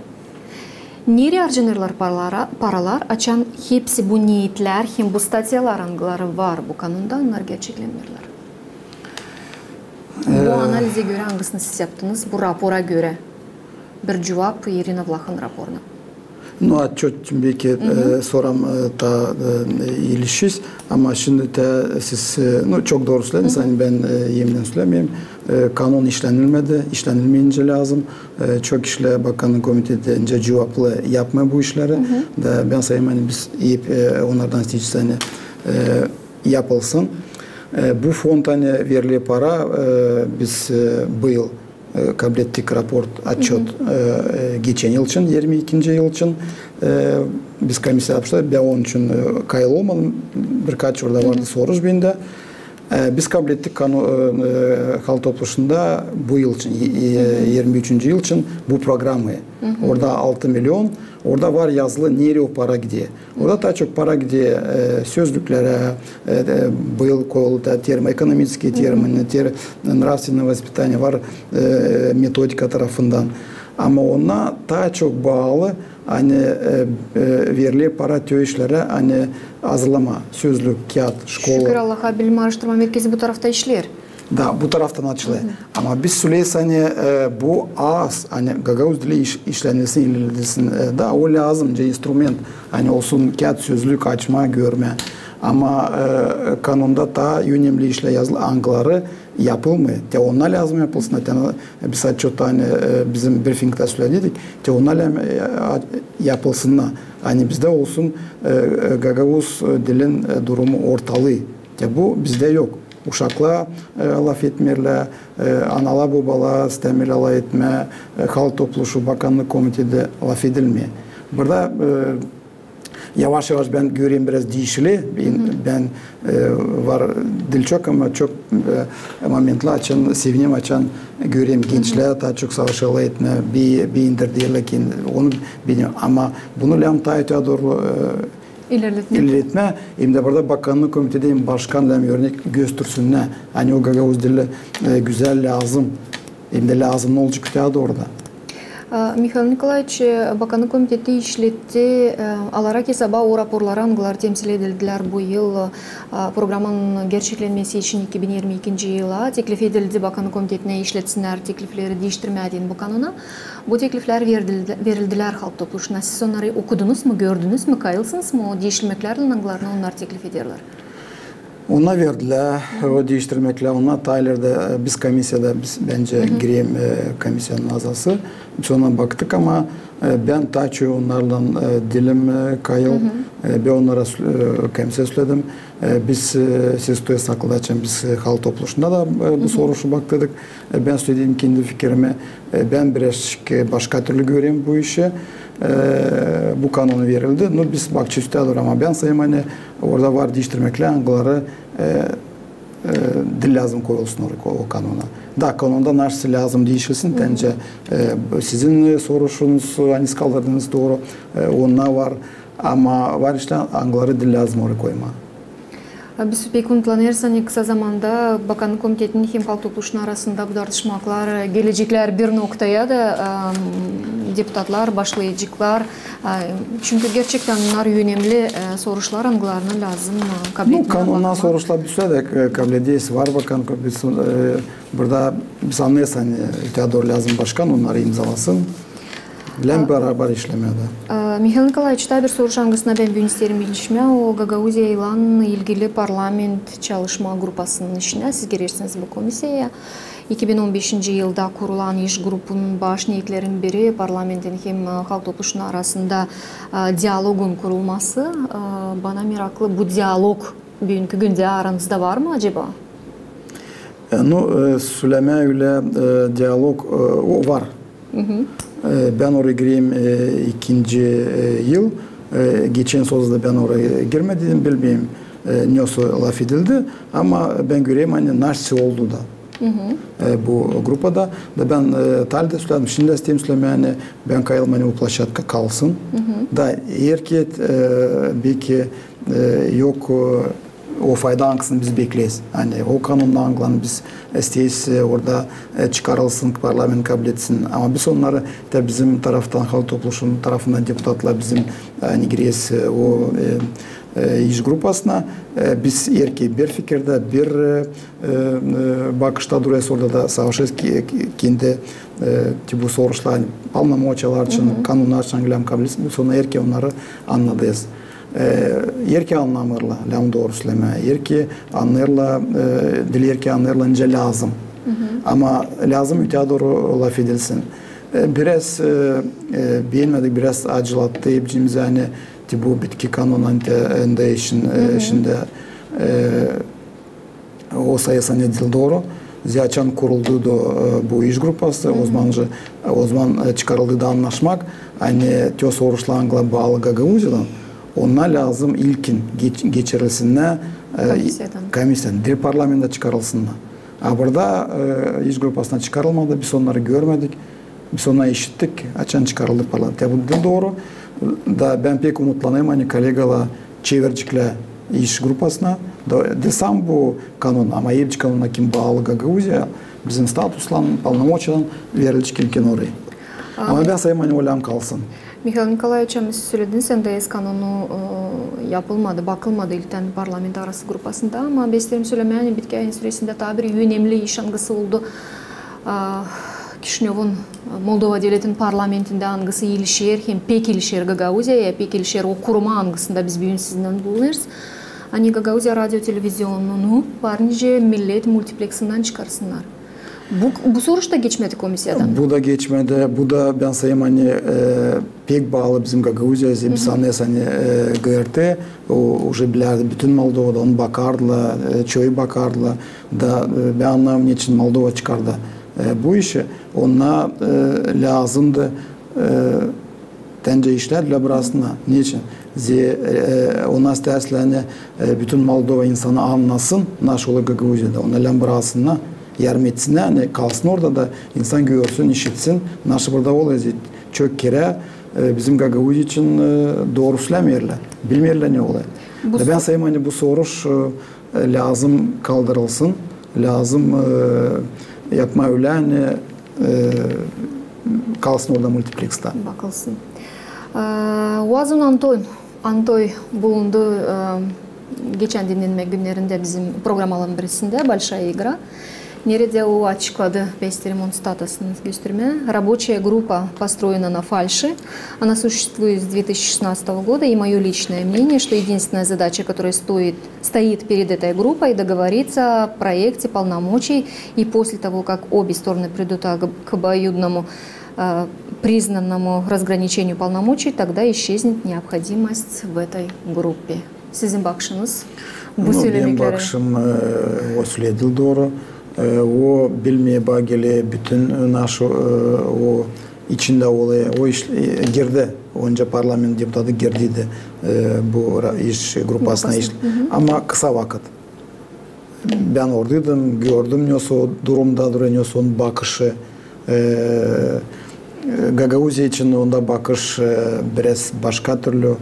Nereyi arcanêrlar paralara-, paralar, açan hepsi bu niyetlär hem bu statyalar, angıları var bu kanonda, onnar gerçeklenmeerlär? Bu analizä görä, angısını siz yaptınız, bu rapora görä, bir cuvap Irina Vlahın raporuna. Nu, отчёт, beki, e, soram, e, taa, e, ilişis, ama şindi te siz, e, nu, çok dooru sölediniz, ani bän, e, emnän sölemeyim. E, kanon işlenilmedi, işlenilmeyincä lääzım. E, çok işlär Bakannık komiteti nicä cuvaplı yapmêêr bu işleri. Da bän sayêrım, ani biz hep, e, onnardan isteyecez, ani, e, yapılsın. E, bu fond, ani veriler para, e, biz, e, bu yıl, e, kablettik raport, отчёт, e, e, geçän yıl için, irmi ikinci yıl için, e, biz komisiyada yapmıştık, bän onun için, e, kayıtlı olmadım, birkaç orada vardı soruş bendä. E, biz kablettik kano-, e, e, Halk Topluşunda bu yıl için, e, e, irmi üçüncü yıl için bu programayı. Orada altı milyon, orada var yazılı, nereyi o para gider. Orada taa çok para gider, e, sözlüklerä, e, e, bu yıl koyuldu da termo-, ekonomiçeskiye termini, ter-, нравственное воспитание var, e, metodika tarafından. Ama ona taa çok baalı, ani, e, e, veriler para te işlerä, ani hazırlamaa sözlük, kiyat, şkola. Şükür Allaha, Bilim aaraştırma merkezi bu tarafta işleer. Da, bu taraftan açılêr. Ama biz söleyeriz, ani, e, bu az, ani gagauz dili iş-, işlenilsin, ilerledilsin, e, da o lääzım, nicä instrument, ani olsun kiyat, sözlük, açmaa, görmää. Ama, e, kanonda taa önemli işlär yazılı, angıları yapılmêêr. Te onnar lääzım yapılsın, te, e, biz отчётта, ani, e, bizim brifingtä söledik, te onnar lääzım, e, a-, yapılsınnar. Ani bizdä olsun, e, e, gagauz, e, dilin, e, durumu ortalıı. Te bu bizdä yok. Uşaklar, e, lafetmeerlär, e, analar, bobalar istämeerlär lafetmää, e, Halk Topluşu, Bakannık komiteti lafedilmeer. Burada, e, yavaş-yavaş bän görerim biraz diişiler. Bän, bän, e, var diil çok, ama çok, e, momentlär, açan sevinerim, açan görerim gençlär taa çok savaşêrlar lafetmää, bir, bir indir deerlär ki, onu bilmeerim. Ama bunu lääzım taa öteyä dooru, e, ilerletmää. İlerletmää. Hem dä burada Bakannık komiteti hem başkan lääzım örnek göstersinnär. Ani o gagauz dili, e, gözäl, lääzım. Hem dä lääzım ne olacek öteyä dooru da. E, Mihail Nikolaeviç, e, Bakannık komiteti işletti, e, alarak esaba o raporları, angıları temsil edildilär bu yıl, e, programanın gerçeklenmesi için iki bin irmi ikinci yıla. Teklif edildi Bakannık komitetinä işletsinnär teklifleri diiştirmää deyni bu kanona. Bu tekliflär verdil-, verildilär Halk Topluşuna. Siz onnarı okudunuz mu, gördünüz mü, kayılsınız mı o diiştirmeklärlän, angılarını onnar teklif ederlär? Onnar verdilär, o diiştirmeklär, onnar taa ileri dä, e, biz komisiyada, biz, bän girerim, e, komisiyanın azası. Biz ona baktık, ama, e, bän taa çok onnarlan, e, diilim, e, kayıl. E, bän onnara sö-, e, komisiyaya söledim. E, biz, e, siz tutarsanız akılda, açan biz, e, Halk Topluşunda da, e, bu soruşu baktırdık. E, bän söledim kendi fikirimi. E, bän biraz, e, başka türlü görerim bu işi. E, bu kanonu verildi. Nu, biz bakacez öteyä dooru, ama bän sayêrım, ani orada var diiştirmeklär, angıları, e, e, diil lääzım koyulsun o, o kanona. Da kanonda nasıl lääzım diişilsin, bence, e, sizin, e, soruşunuz, ani kaldırdınız, dooru, e, onnar var. Ama var işlär, angıları diil lääzım orayı koymaa. Biz pek umutlanêrız, ani kısa zamanda Bakannık komitetin hem Halk Topluşunun arasında bu tartışmaklar geleceklär bir noktaya da, e, deputatlar başlayaceklar. E, çünkü gerçektän bunnar önemli, e, soruşlar, angılarını lääzım, e, kabletmää. Nu, kanundan soruşlar biz dä, e, kablederiz. Var Bakannık komitetin, e, burada biz annêêrız, ani, e, Teodor lääzım başkan onnarı imzalasın. Lääzım barabar işlemää dä. E, Mihail Nikolaeviç, taa bir soruş, angısına bän büün isteerim bilinişmää, o Gagauziyaylan ilgili parlament çalışma grupasının işinä. Siz girersiniz bu komisiyaya. İki bin on beşinci yılda kurulan iş grupunun baş niyetlerinin biri parlamentin hem, e, Halk Topluşunun arasında, e, dialogun kurulması. E, bana meraklı, bu dialog büünkü gündä aranızda var mı acaba? E, nu, e, sölemää ölä, e, dialog, e, o var. E, bän oraya gireyim, e, ikinci, e, yıl. E, geçen sözä dä bän oraya girmedim, bilmeerim, e, nesoy lafedildi. Ama bän görerim, ani neşey oldu da. E, bu grupada. Da bän, e, taa da söledim, şindi dä isteerim sölemää, ani bän kayılım, ani bu ploşadka kalsın. Da erkez, e, beki, e, yok, e, o fayda, angısını biz bekleeriz. Ani o kanundan, angılarını biz isteeriz, e, orada, e, çıkarılsın, parlament kabletsin. Ama biz onnarı, da bizim taraftan, Halk Topluşunun tarafından deputatlar bizim, e, ani gireriz, e, o, e, e, iş grupasına, e, biz erkez bir fikirdä, bir, e, e, e, bakışta durêrız orada da savaşêrız ki, ki, kendi, e, bu soruşlar, ani polnomoçiyalar için, kanunnar için, angılarını lääzım kabletsin, sora erkez onnarı annadêrız. E, erkez annamêêrlar, lääzım dooru sölemää. Erkez annêêrlar, e, diil erkez annêêrlar, nicä lääzım. Ama lääzım öteyä dooru lafedilsin. E, biraz, e, e, beenmedik, biraz acılattı hepsimizi, ani bu bitki kanun, ani te, e, işin, e, işindä, e, o sayısı, ani diil dooru. Zerä açan kuruldu da, e, bu iş grupası, ozaman, e, ozaman, e, çıkarıldı da annaşmak, ani te soruşlar, angılar baalı Gagauziyaylan, onnar lääzım ilkin geç-, geçirilsin, e, komisiyadan, diil parlamenttä çıkarılsın. A burada, e, iş grupasına çıkarılmadı, biz onnarı görmedik. Biz onnarı işittik, açan çıkarıldı parlamenttä. Bu diil dooru. Da bän pek umutlanêrım, ani kollegalar çevireceklär iş grupasına. Da, diil sän bu kanun, ama hepsi kanunnar, kim baalı Gagauziyaya, bizim statuslan, polnomoçiyalan verilecek ilkin orayı. Ama bän sayêrım, ani o lääzım kalsın. Mihail Nikolaeviç, ama siz sölediniz, N D S kanunu, e, yapılmadı, bakılmadı ilktän parlament arası grupasında, ama bän isteerim sölemää, ani bitki ayın süresindä taa bir önemli iş, angısı oldu, e, Kişinövun, e, Moldova devletin parlamentindä, angısı ilişer, hem pek ilişer Gagauziyaya, pek ilişer o kuruma, angısında biz büün sizinnän bulunêrız. Ani Gagauziya radio televizionunu var nicä millet multipleksinnän çıkarsınnar. Bu, bu soruş da geçmedi komisiyadan. Bu da geçmedi. Bu da, bän sayêrım, ani, e, pek baalı bizim Gagauziyaya, biz annêêrız, ani, e, G R T, o, uje bilärdi bütün Moldovada, onu bakardılar, e, çoyu bakardılar. Da, e, bän annêêrım, neçin Moldova çıkardı, e, bu işi. Onnar, e, lääzımdı, e, Täncä işlär lääzım burasına. Neçin? Ze, e, onnar isteerlär, ani, e, bütün Moldova insanı annasın, naşey olêr Gagauziyada. Onnar lääzım burasına yardım etsinnär, ani kalsın orada da insan görsün, işitsin, naşey burada olêr. Ze çok kerä, e, bizim Gagauziya için, e, dooru sölämeerlär. Bilmeerlär, ne olêr. Da bän sayêrım, ani bu soruş, e, e, lääzım kaldırılsın, lääzım, e, yapmaa ölä, ani, e, kalsın orada multipleksta. Bakılsın. E, Uazun Anton, Antoy bulundu, e, geçän dinnenmä günnerindä bizim programaların birisindä, «Большая игра». Neredä o açıkladı, bän isteerim onun ţitatısını göstermää. Рабочая группа построена на фальши. Она существует с две тысячи шестнадцатого года, и моё личное мнение, что единственная задача, которая стоит, стоит перед этой группой, договориться о проекте полномочий, и после того, как обе стороны придут к обоюдному, э, признанному разграничению полномочий, тогда исчезнет необходимость в этой группе. Sizin bakışınız bu sölemeklerä? Nu, benim bakışım, e, o söledil dooru. E, o bilmeer, bak, geler bütün, e, naşey, e, o içindä olêr, o iş, e, girdi. Onca parlament deputatı girdiydi, e, bu ra-, iş grupasına. Grupasına. Ama kısa vakıt. Bän oradaydım, gördüm, nesoy durumda durêr, nesoy onun bakışı. E, Gagauziya için onda bakış, e, biraz başka türlü.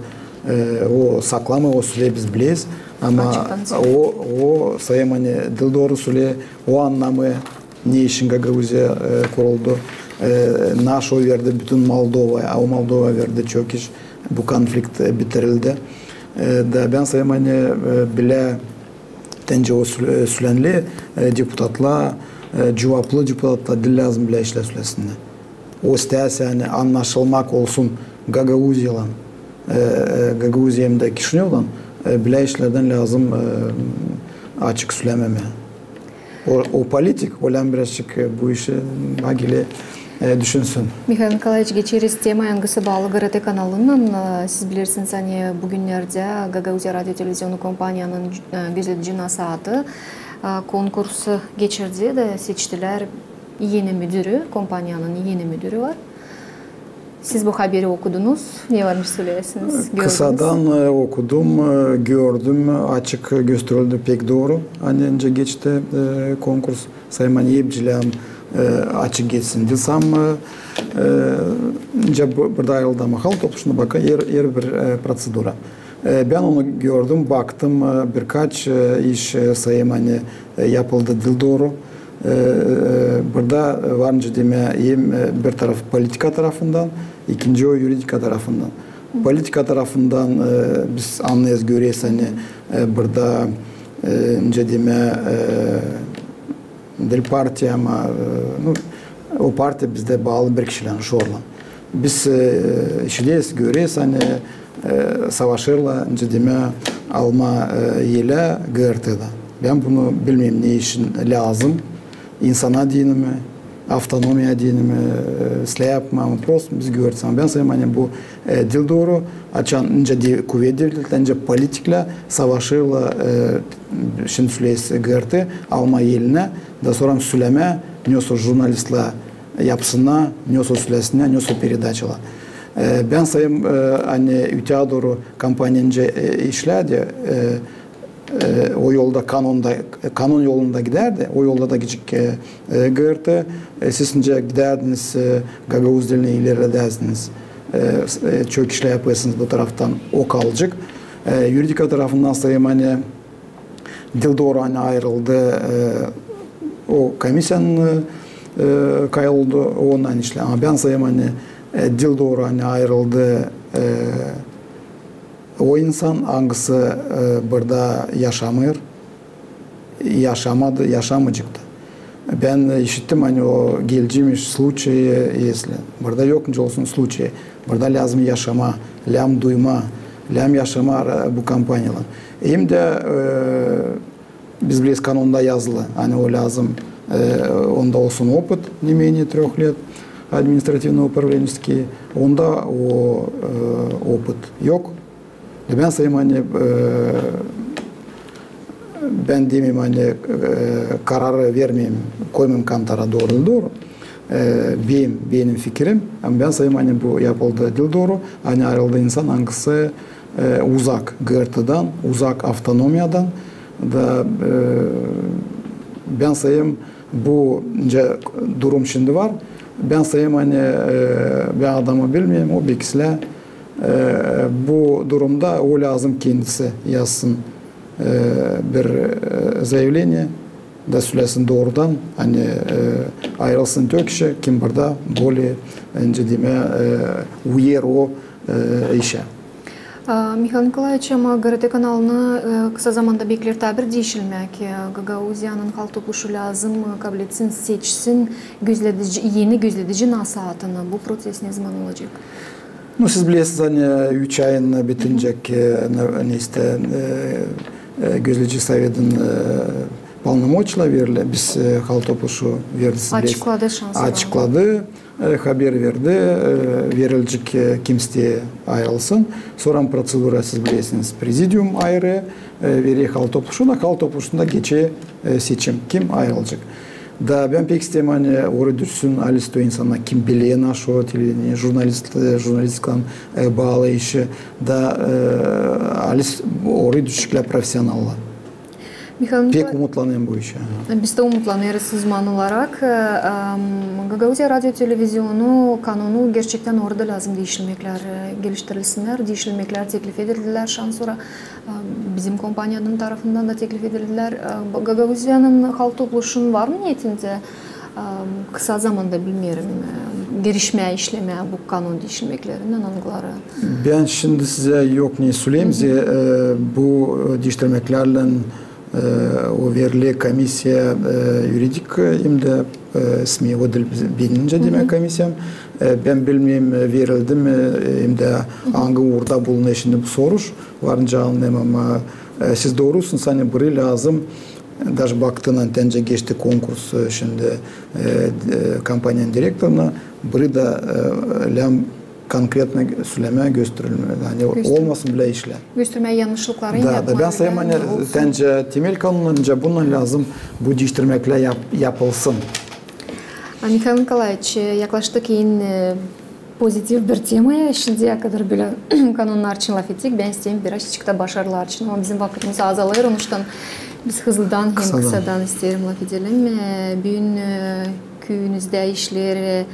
E, o saklamêêr, o sölää, biz bileriz. Ama o, o, sayêrım, ani diil dooru sölää, o annamêêr, ne için Gagauziya, e, kuruldu. E, naşı o verdi bütün Moldovaya, a o Moldova verdi çok iş, bu konflikt, e, bitirildi. E, da bän sayêrım, ani, e, bilä, te nicä o sö-, e, sölendi, e, deputatlar, e, cuvaplı deputatlar diil lääzım bilä işlär sölesinnär. O isteerse, ani annaşılmak olsun Gagauziyalan, e, e, Gagauziya hem dä Kişinevlan, e, bilä işlerdän lääzım, e, açık sölememää. O, o politik, o lääzım birazçık, e, bu işi nagili, e, düşünsün. Mihail Nikolaeviç, geçeriz temaya, angısı baalı GRT kanalınnan. E, siz bilersiniz, ani bugünnerdä Gagauziya radio televizionu kompaniyanın, e, gözledici nasaatı, e, konkurs geçirdi da seçtilär eni müdürü, kompaniyanın eni müdürü var. Siz bu haberi okudunuz. Ne varmış söleyäsiniz, gördünüz? Kısadan, e, okudum, e, gördüm, açık gösterildi pek dooru. Ani nicä geçti, e, konkurs, sayêrım, ani hepçilää, e, açık geçsin. Diil sam, e, e, nicä bu, burada ayırıldı ama Halk Topluşunda baka er, er bir, e, protsedura. E, bän onu gördüm, baktım, e, birkaç, e, iş, e, sayêrım, ani, e, yapıldı diil dooru. E, e, burada var nicä demää, hem, e, bir taraf politika tarafından, ikinci o yuridika tarafından. Politika tarafından, e, biz annêêrız, göreriz, ani, e, burada, e, nicä demää, e, diil partiya, ama, e, nu, o partiya bizdä baalı bir kişilän, şorlan. Biz, e, işideriz, göreriz, ani, e, savaşêrlar, nicä demää, almaa, e, elä GRT-da. Bän bunu bilmeerim, ne için lääzım. İnsana deyni mi, avtonomiya deyni mi, e, islää yapmaa mı, prosto biz göreriz. Ama bän sayêrım, ani bu, e, diil dooru, açan nicä de kuvet devletlär, nicä politiklär savaşêrlar, e, şindi söleeriz, GRT almaa elinä, da sora sölemää, ne olsun jurnalistlär yapsınnar, ne olsun sölesinnär, ne olsun peredaçalar. E, bän sayêrım, e, ani öteyä dooru kompaniya nicä, e, işlärdi, e, e, o yolda kanonda, kanon yolunda gidärdi, o yolda da gidecek, e, e, GRT, e, siz nicä gidärdiniz, e, gagauz dilini ilerledärdiniz, e, s-, e, çok işlär yapêrsınız bu taraftan, o kalacek. E, yuridika tarafından sayêrım, ani diil dooru, ani ayırıldı, e, o komissiyanın, e, kaydı oldu, ondan işlär. Ama bän sayêrım, ani, e, diil dooru, ani ayırıldı, e, o insan, angısı, e, burada yaşamêêr, yaşamadı, yaşamayacek ta. Bän, e, işittim, ani o gelecekmiş случай, если. Burada yok nicä olsun случай. Burada lääzım yaşamaa, lääzım duymaa, lääzım yaşamaa, e, bu kompaniyalan. Hem dä, e, biz bileriz, kanonda yazılı, ani o lääzım, e, onda olsun опыт не менее трёх лет административного управленческий, onda o, e, опыт yok. E, bän sayêrım, ani, e, bän demeerim, ani, e, kararı vermeerim, koymaerim kanıtlara, dooru, diil dooru. E, benim, benim fikirim, ama bän sayêrım, ani bu yapıldı diil dooru, ani ayırıldı insan, angısı, e, uzak GRT-dan, uzak avtonomiyadan da, e, bän sayêrım, bu, nicä durum şindi var, bän sayêrım, ani, e, bän adamı bilmeerim, o bilgisizlää, e, bu durumda o lääzım kendisi yazsın, e, bir, e, заявление, da sölesin doorudan, ani, e, ayırılsın tek kişi, kim burada böyle, e, nicä demää, e, uyêr o, e, işä. A, Mihail Nikolaeviç, ama GRT kanalını, e, kısa zamanda bekleer taa bir diişilmäk. E, Gagauziyanın Halk Topuşu lääzım, e, kabletsin, seçsin gözledici, eni gözledici nasaatını. Bu proţes ne zaman olacek? Nu, siz bilersiniz, ani üç ayın bitinecek, e, ne, ne ise, e, e, gözledici sovetin, e, полномочия verildi. Biz, e, Halk Topuşu verdi, siz bilersiniz. Açıkladı şansını. Açıkladı, e, haber verdi, e, verilecek, e, kim isteer ayırılsın. Sora proţedura, siz bilersiniz, prezidium ayırêr, e, verer Halk Topuşuna, Halk Topuşunda geçer, e, seçim, kim ayırılacek. Da bän pek isteerim, ani orayı düşsün, alasın o insannar, kim biler naşı o televideniye, jurnalist, e, jurnalistikaylan, e, baalı işi, da, e, alasın orayı düşeceklär profesionallar. Pek umutlanêrım bu işä. Biz dä umutlanêrız uzman olarak. E, em, Gagauziya radio televizionu kanonu gerçektän orada lääzım diişilmeklär, e, geliştirilsinnär, diişilmeklär teklif edildilär şansora. E, bizim kompaniyanın tarafından da teklif edildilär. E, Gagauziyanın Halk Topluşunun var mı neetindä, e, kısa zamanda, bilmeerim, e, girişmää, işlemää bu kanon diişilmeklerinnän, angıları? Bän şindi sizä yok ne söleyim, e, bu, e, diiştirmeklärlän e, o verilä komissiya, e, yuridik, e, hem dä, e, ismi o diil benim, nicä demää, komissiyam. E, bän bilmeerim, e, verildi mi, e, hem dä angı uurda bulunêr şindi bu soruş. Var nicä annêêrım, ama, e, siz doorusunuz, ani burayı lääzım, e, daje baktın, ani nicä geçti konkurs, e, şindi, e, e, kompaniyanın direktoruna, burayı da, e, lääzım konkretno sölemää, gösterilmää. Ani olmasın bilä işlär. Göstermää yanlışlıkları. Da, da bän sayêrım, ani nicä temel kanonunca bununnan lääzım bu diiştirmeklär yap-, yapılsın. A, Mihail Nikolaeviç, e, yaklaştık en, e, pozitiv bir temaya. Şindiyä kadar bölä kanonnar için lafettik. Bän isteerim birazçık da başarılar için. Ama bizim vakıtımız azalêr, onuştan biz hızlıdan hem kısadan isteerim lafedelim. E, büün, e, küüyünüzdä işleer, e,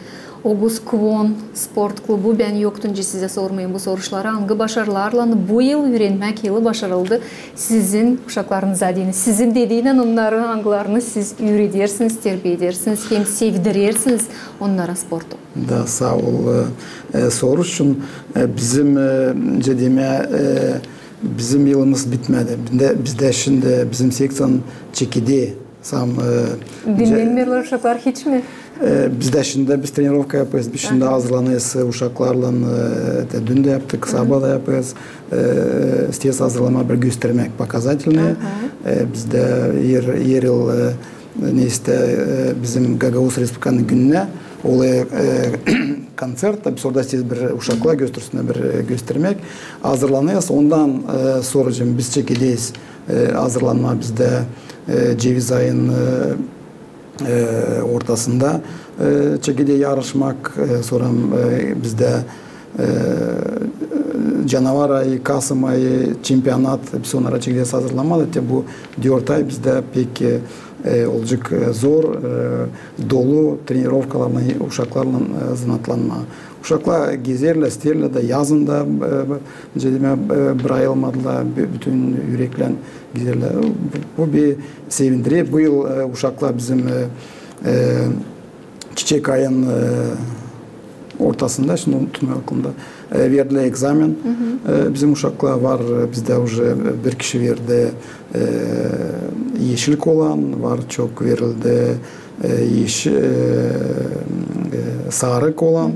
Oguz Kvon sport klubu. Bän yoktu nicä sizä sormayım bu soruşları. Angı başarılarlan bu yıl üürenmäk yılı başarıldı sizin uşaklarınıza deyni? Sizin dediynän onnarı, angılarını siz üüredersiniz, terbiedersiniz hem sevdirersiniz onnara sportu. Da, saa ol, e, e, soruş için. E, bizim, e, nicä demää, e, bizim yılımız bitmädi. Bizdä, bizdä şindi bizim sekţiyanın çekidä Sam, e, dinlenmeerlär uşaklar hiç mi? E, bizdä şindi biz trenirovka yapêrız, biz şindi hazırlanêrız, e, uşaklarlan, e, te dün dä yaptık, sabaa da yapêrız. E, isteeriz hazırlanmaa bir göstermäk, показательный. E, bizdä her, her yıl, e, neysä, e, bizim Gagauz Respublikanın gününä olêr, e, koncert, da biz orada isteeriz bir uşaklar göstersinnär, bir, e, göstermäk. Hazırlanêrız, ondan, e, sora biz çekidäyz e, hazırlanmaa bizdä, e, ceviz ayın, e, e, ortasında, e, çekidäyz yarışmak, e, sora, e, bizdä, e, canavar ayı, kasım ayı, çempionat, biz onnara çekidäyz hazırlanmaa, da te bu dört ay bizdä pek, e, olacek, e, zor, e, dolu trenirovkalarlan, uşaklarlan, e, zanaatlanmaa. Uşaklar gezerlär, isteerlär dä, yazın da, e, nicä demää, e, brakılmadılar, bü-, bütün üreklän gezerlär. Bu, bu beni sevindirer. Bu yıl, e, uşaklar bizim, e, e, çiçek ayın, e, ortasında, şindi unuttum aklımda, e, verdilär ekzamen. E, bizim uşaklar var, e, bizdä uje bir kişi verdi, e, eşil kolan, var çok verildi, e, eş-, e, e, sarı kolan, e,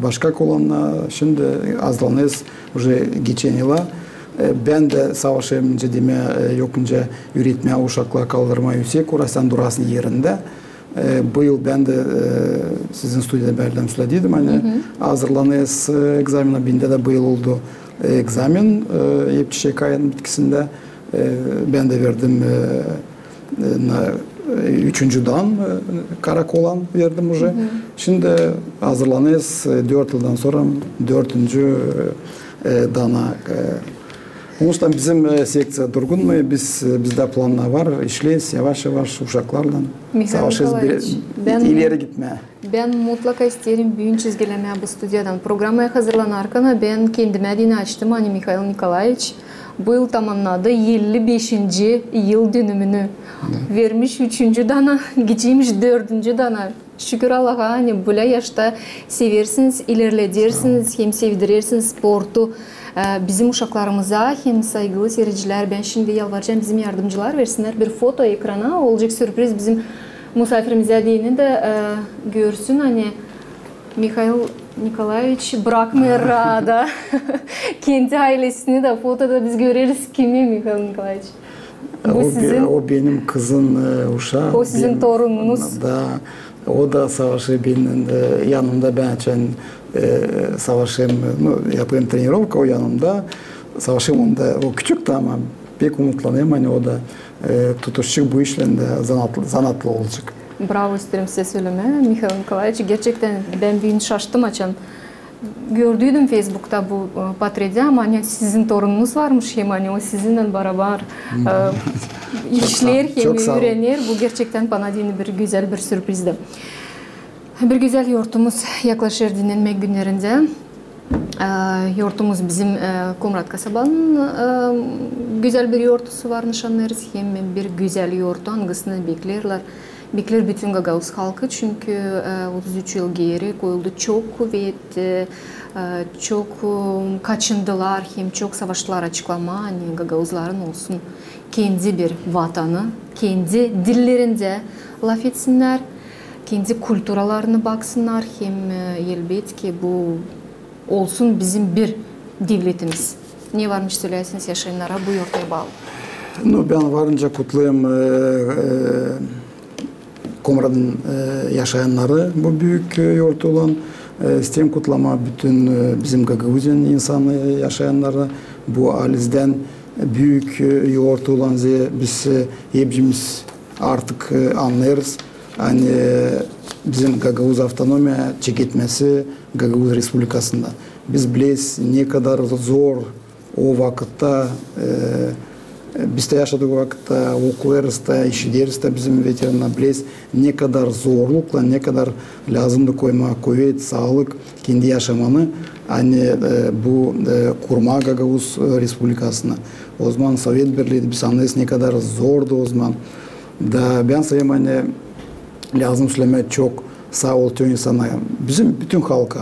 başka kolannar. Şindi hazırlanêrız uje geçen yıla. E, bän dä savaşêrım, nicä demää, e, yok nicä üretmää uşakları, kaldırmaa üüsek, orasını durasın erindä. E, bu yıl bän dä, e, sizin studiyada bän dä sölediydim, ani hazırlanêrız, e, ekzamena, bendä dä bu yıl oldu, e, ekzamen, e, hep çiçek ayının bitkisindä, e, bän dä verdim, e, e, na, e, üçüncü dan, e, kara kolan verdim uje. Şindi hazırlanêrız, e, dört yıldan sora dördüncü, e, dana, e, Onuştan bizim, e, sekţiya durgun mu, biz, e, bizdä plannar var, işleeriz yavaş-yavaş uşaklarlan. Mihail Nikolaeviç, bän ileri gitmää. Bän mutlaka isteerim büün çizgilemää bu studiyadan. Programaya hazırlanarkan bän kendimä deyni açtım, ani Mihail Nikolaeviç bu yıl tamannadı elli beşinci yıldönümünü. Vermiş üçüncü dana, gidecekmiş dördüncü dana. Şükür Allaha, ani bölä yaşta seversiniz, ilerledersiniz hem sevdirersiniz sportu, e, bizim uşaklarımıza hem, saygılı siiredicilär, bän şindi yalvaracam bizim yardımcılar versinnär bir foto ekrana, olacek sürpriz bizim musafirimizä deyni dä, e, görsün, ani Mihail Nikolaeviç brakmêêr raada kendi aylesini dä fotoda biz göreriz, kimi, Mihail Nikolaeviç? Bu sizin? O benim kızın, e, uşaa. O sizin torununuz? Da, o da savaşêr benim, e, yanımda, bän açan, e, savaşêrım, nu, yapêrım trenirovka, o yanımda. Savaşêrım onda, o küçük taa, ama pek umutlanêrım, ani o da, e, tutuşacek bu işlän dä, zanaatlı, zanaatlı olacek. Bravo, isteerim sizä sölemää, Mihail Nikolaeviç. Gerçektän bän büün şaştım, açan Gördüydüm Feysbukta bu e, portreti, ama ani sizin torununuz varmış hem ani o sizinnän barabar e, işleer hem üürener. Bu gerçektän bana deyni bir gözäl bir sürprizdi. Bir gözäl yortumuz yaklaşêr dinnenmäk günnerindä. E, yortumuz bizim e, Komrat kasabanın e, gözäl bir yortusu var, nışannêêrız. Hem bir gözäl yortu, angısını bekleerlär bekleer bütün gagauz halkı, çünkü e, otuz üç yıl geeri koyuldu çok kuvet, e, e, çok e, kaçındılar hem çok savaştılar açıklamaa, ani gagauzların olsun kendi bir vatanı, kendi dillerindä lafetsinnär, kendi kulturalarını baksınnar hem e, elbetki bu olsun bizim bir devletimiz. Ne var nicä söläsiniz yaşayannara bu yortuya baalı? Nu, bän var nicä kutlêêrım e, e, Komratın e, yaşayannarı bu büük e, yortuylan. E, isteerim kutlamaa bütün e, bizim Gagauziyanın insanı, e, yaşayannarı bu halizdän büük e, yortuylan. Zerä biz e, hepsimiz artık e, annêêrız, ani e, bizim gagauz avtonomiya çeketmesi Gagauz Respublikasında. Biz bileyiz, ne kadar zor o vakıtta, e, biz dä yaşadık o vakıtta, okuyêrız da, işideriz da, bizim veterannar, bileyiz, ne kadar zorluklan, ne kadar lääzımdı koymaa kuvet, saalık kendi yaşamanı, ani e, bu e, kurmaa Gagauz e, Respublikasını. Ozaman Sovet Birliiydi, biz annêêrız, ne kadar zordu ozaman. Da bän sayêrım, ani lääzım sölemää çok saa ol tüm insana, bizim bütün halka,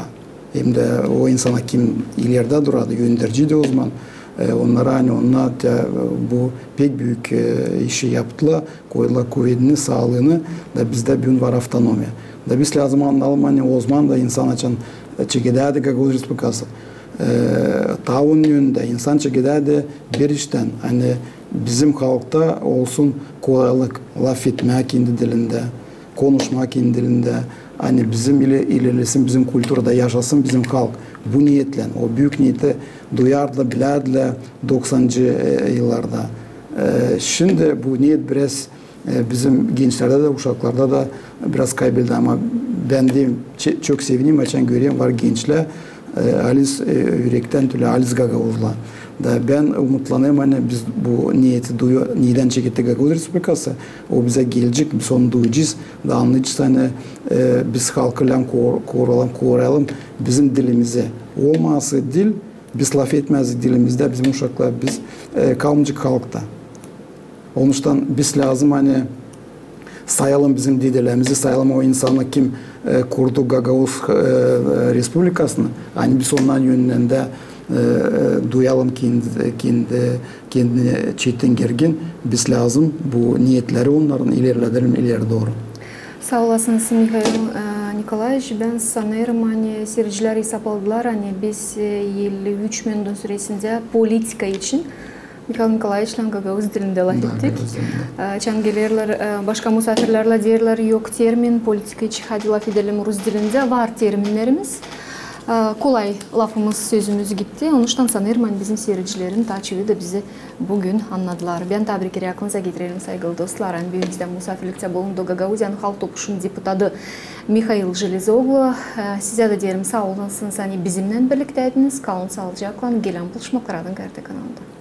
hem dä o insana, kim ilerdä durardı, önderciydi ozaman. E, onnara, ani onnar da, e, bu pek büük e, işi yaptılar, koydular kuvedini, saalıını, da bizdä büün var avtonomiya. Da biz lääzım annayalım, ani ozaman da insan açan e, çekedärdi Gagauz Respublikası. E, taa onun önündä insan çekedärdi bir iştän, ani bizim halkta olsun kolaylık lafetmää kendi dilindä, konuşmaa kendi dilindä, ani bizim ile ilerlesin, bizim kulturada yaşasın bizim halk. Bu niyetlän, o büük niyeti duyardılar, bilärdiler doksancı e, yıllarda. E, şindi bu niyet biraz e, bizim gençlerdä dä, uşaklarda da biraz kaybedildi, ama bän dä çe-, çok sevinerim, açan görerim, var gençlär, e, haliz e, ürektän, tölä haliz gagauzlar. Da bän umutlanêrım, ani biz bu niyeti duyu-, neyä çeketti Gagauz Respublikası, o bizä gelecek, biz onu duyacez, da annayacez, ani e, biz halkı lääzım kor-, koruyalım, koruyalım bizim dilimizi. Olmasa dil, biz lafetmeyecez dilimizdä, bizim uşaklar, biz e, kalmayacez halk da. Onuştan biz lääzım, ani sayalım bizim dedelerimizi, sayalım o insanı, kim e, kurdu Gagauz e, e, Respublikasını, ani biz ondan önündä e, e, duyalım kendi, kendi, kendini çetin gergin, biz lääzım bu niyetleri onnarın ilerledelim ileri dooru. Saa olasınız, Mihail e, Nikolaeviç. Bän sanêrım, ani siiredicilär esapladılar, ani biz e, elli üç minudun süresindä politika için Mihail Nikolaeviçlän gagauz dilindä lafettik. Da, gagauz dilindä. E, açan gelerlär e, başka musaafirlär, deerlär, yok termin politika için, hadi lafedelim rus dilindä. Var terminnerimiz. E, kolay lafımız, sözümüz gitti. Onuştan sanêrım, ani bizim siiredicilerin taa çoyu da bizi büün annadılar. Bän taa bir kerä aklınıza getirerim, saygılı dostlar, ani büün bizdä musaafirliktä bulundu Gagauziyanın Halk Topuşunun deputadı Mihail Jelezoglu. E, sizä dä deerim, saa olasınız, ani bizimnän birliktäydiniz. Kalın saalıcaklan, gelän buluşmaklara Adın Karate kanalında.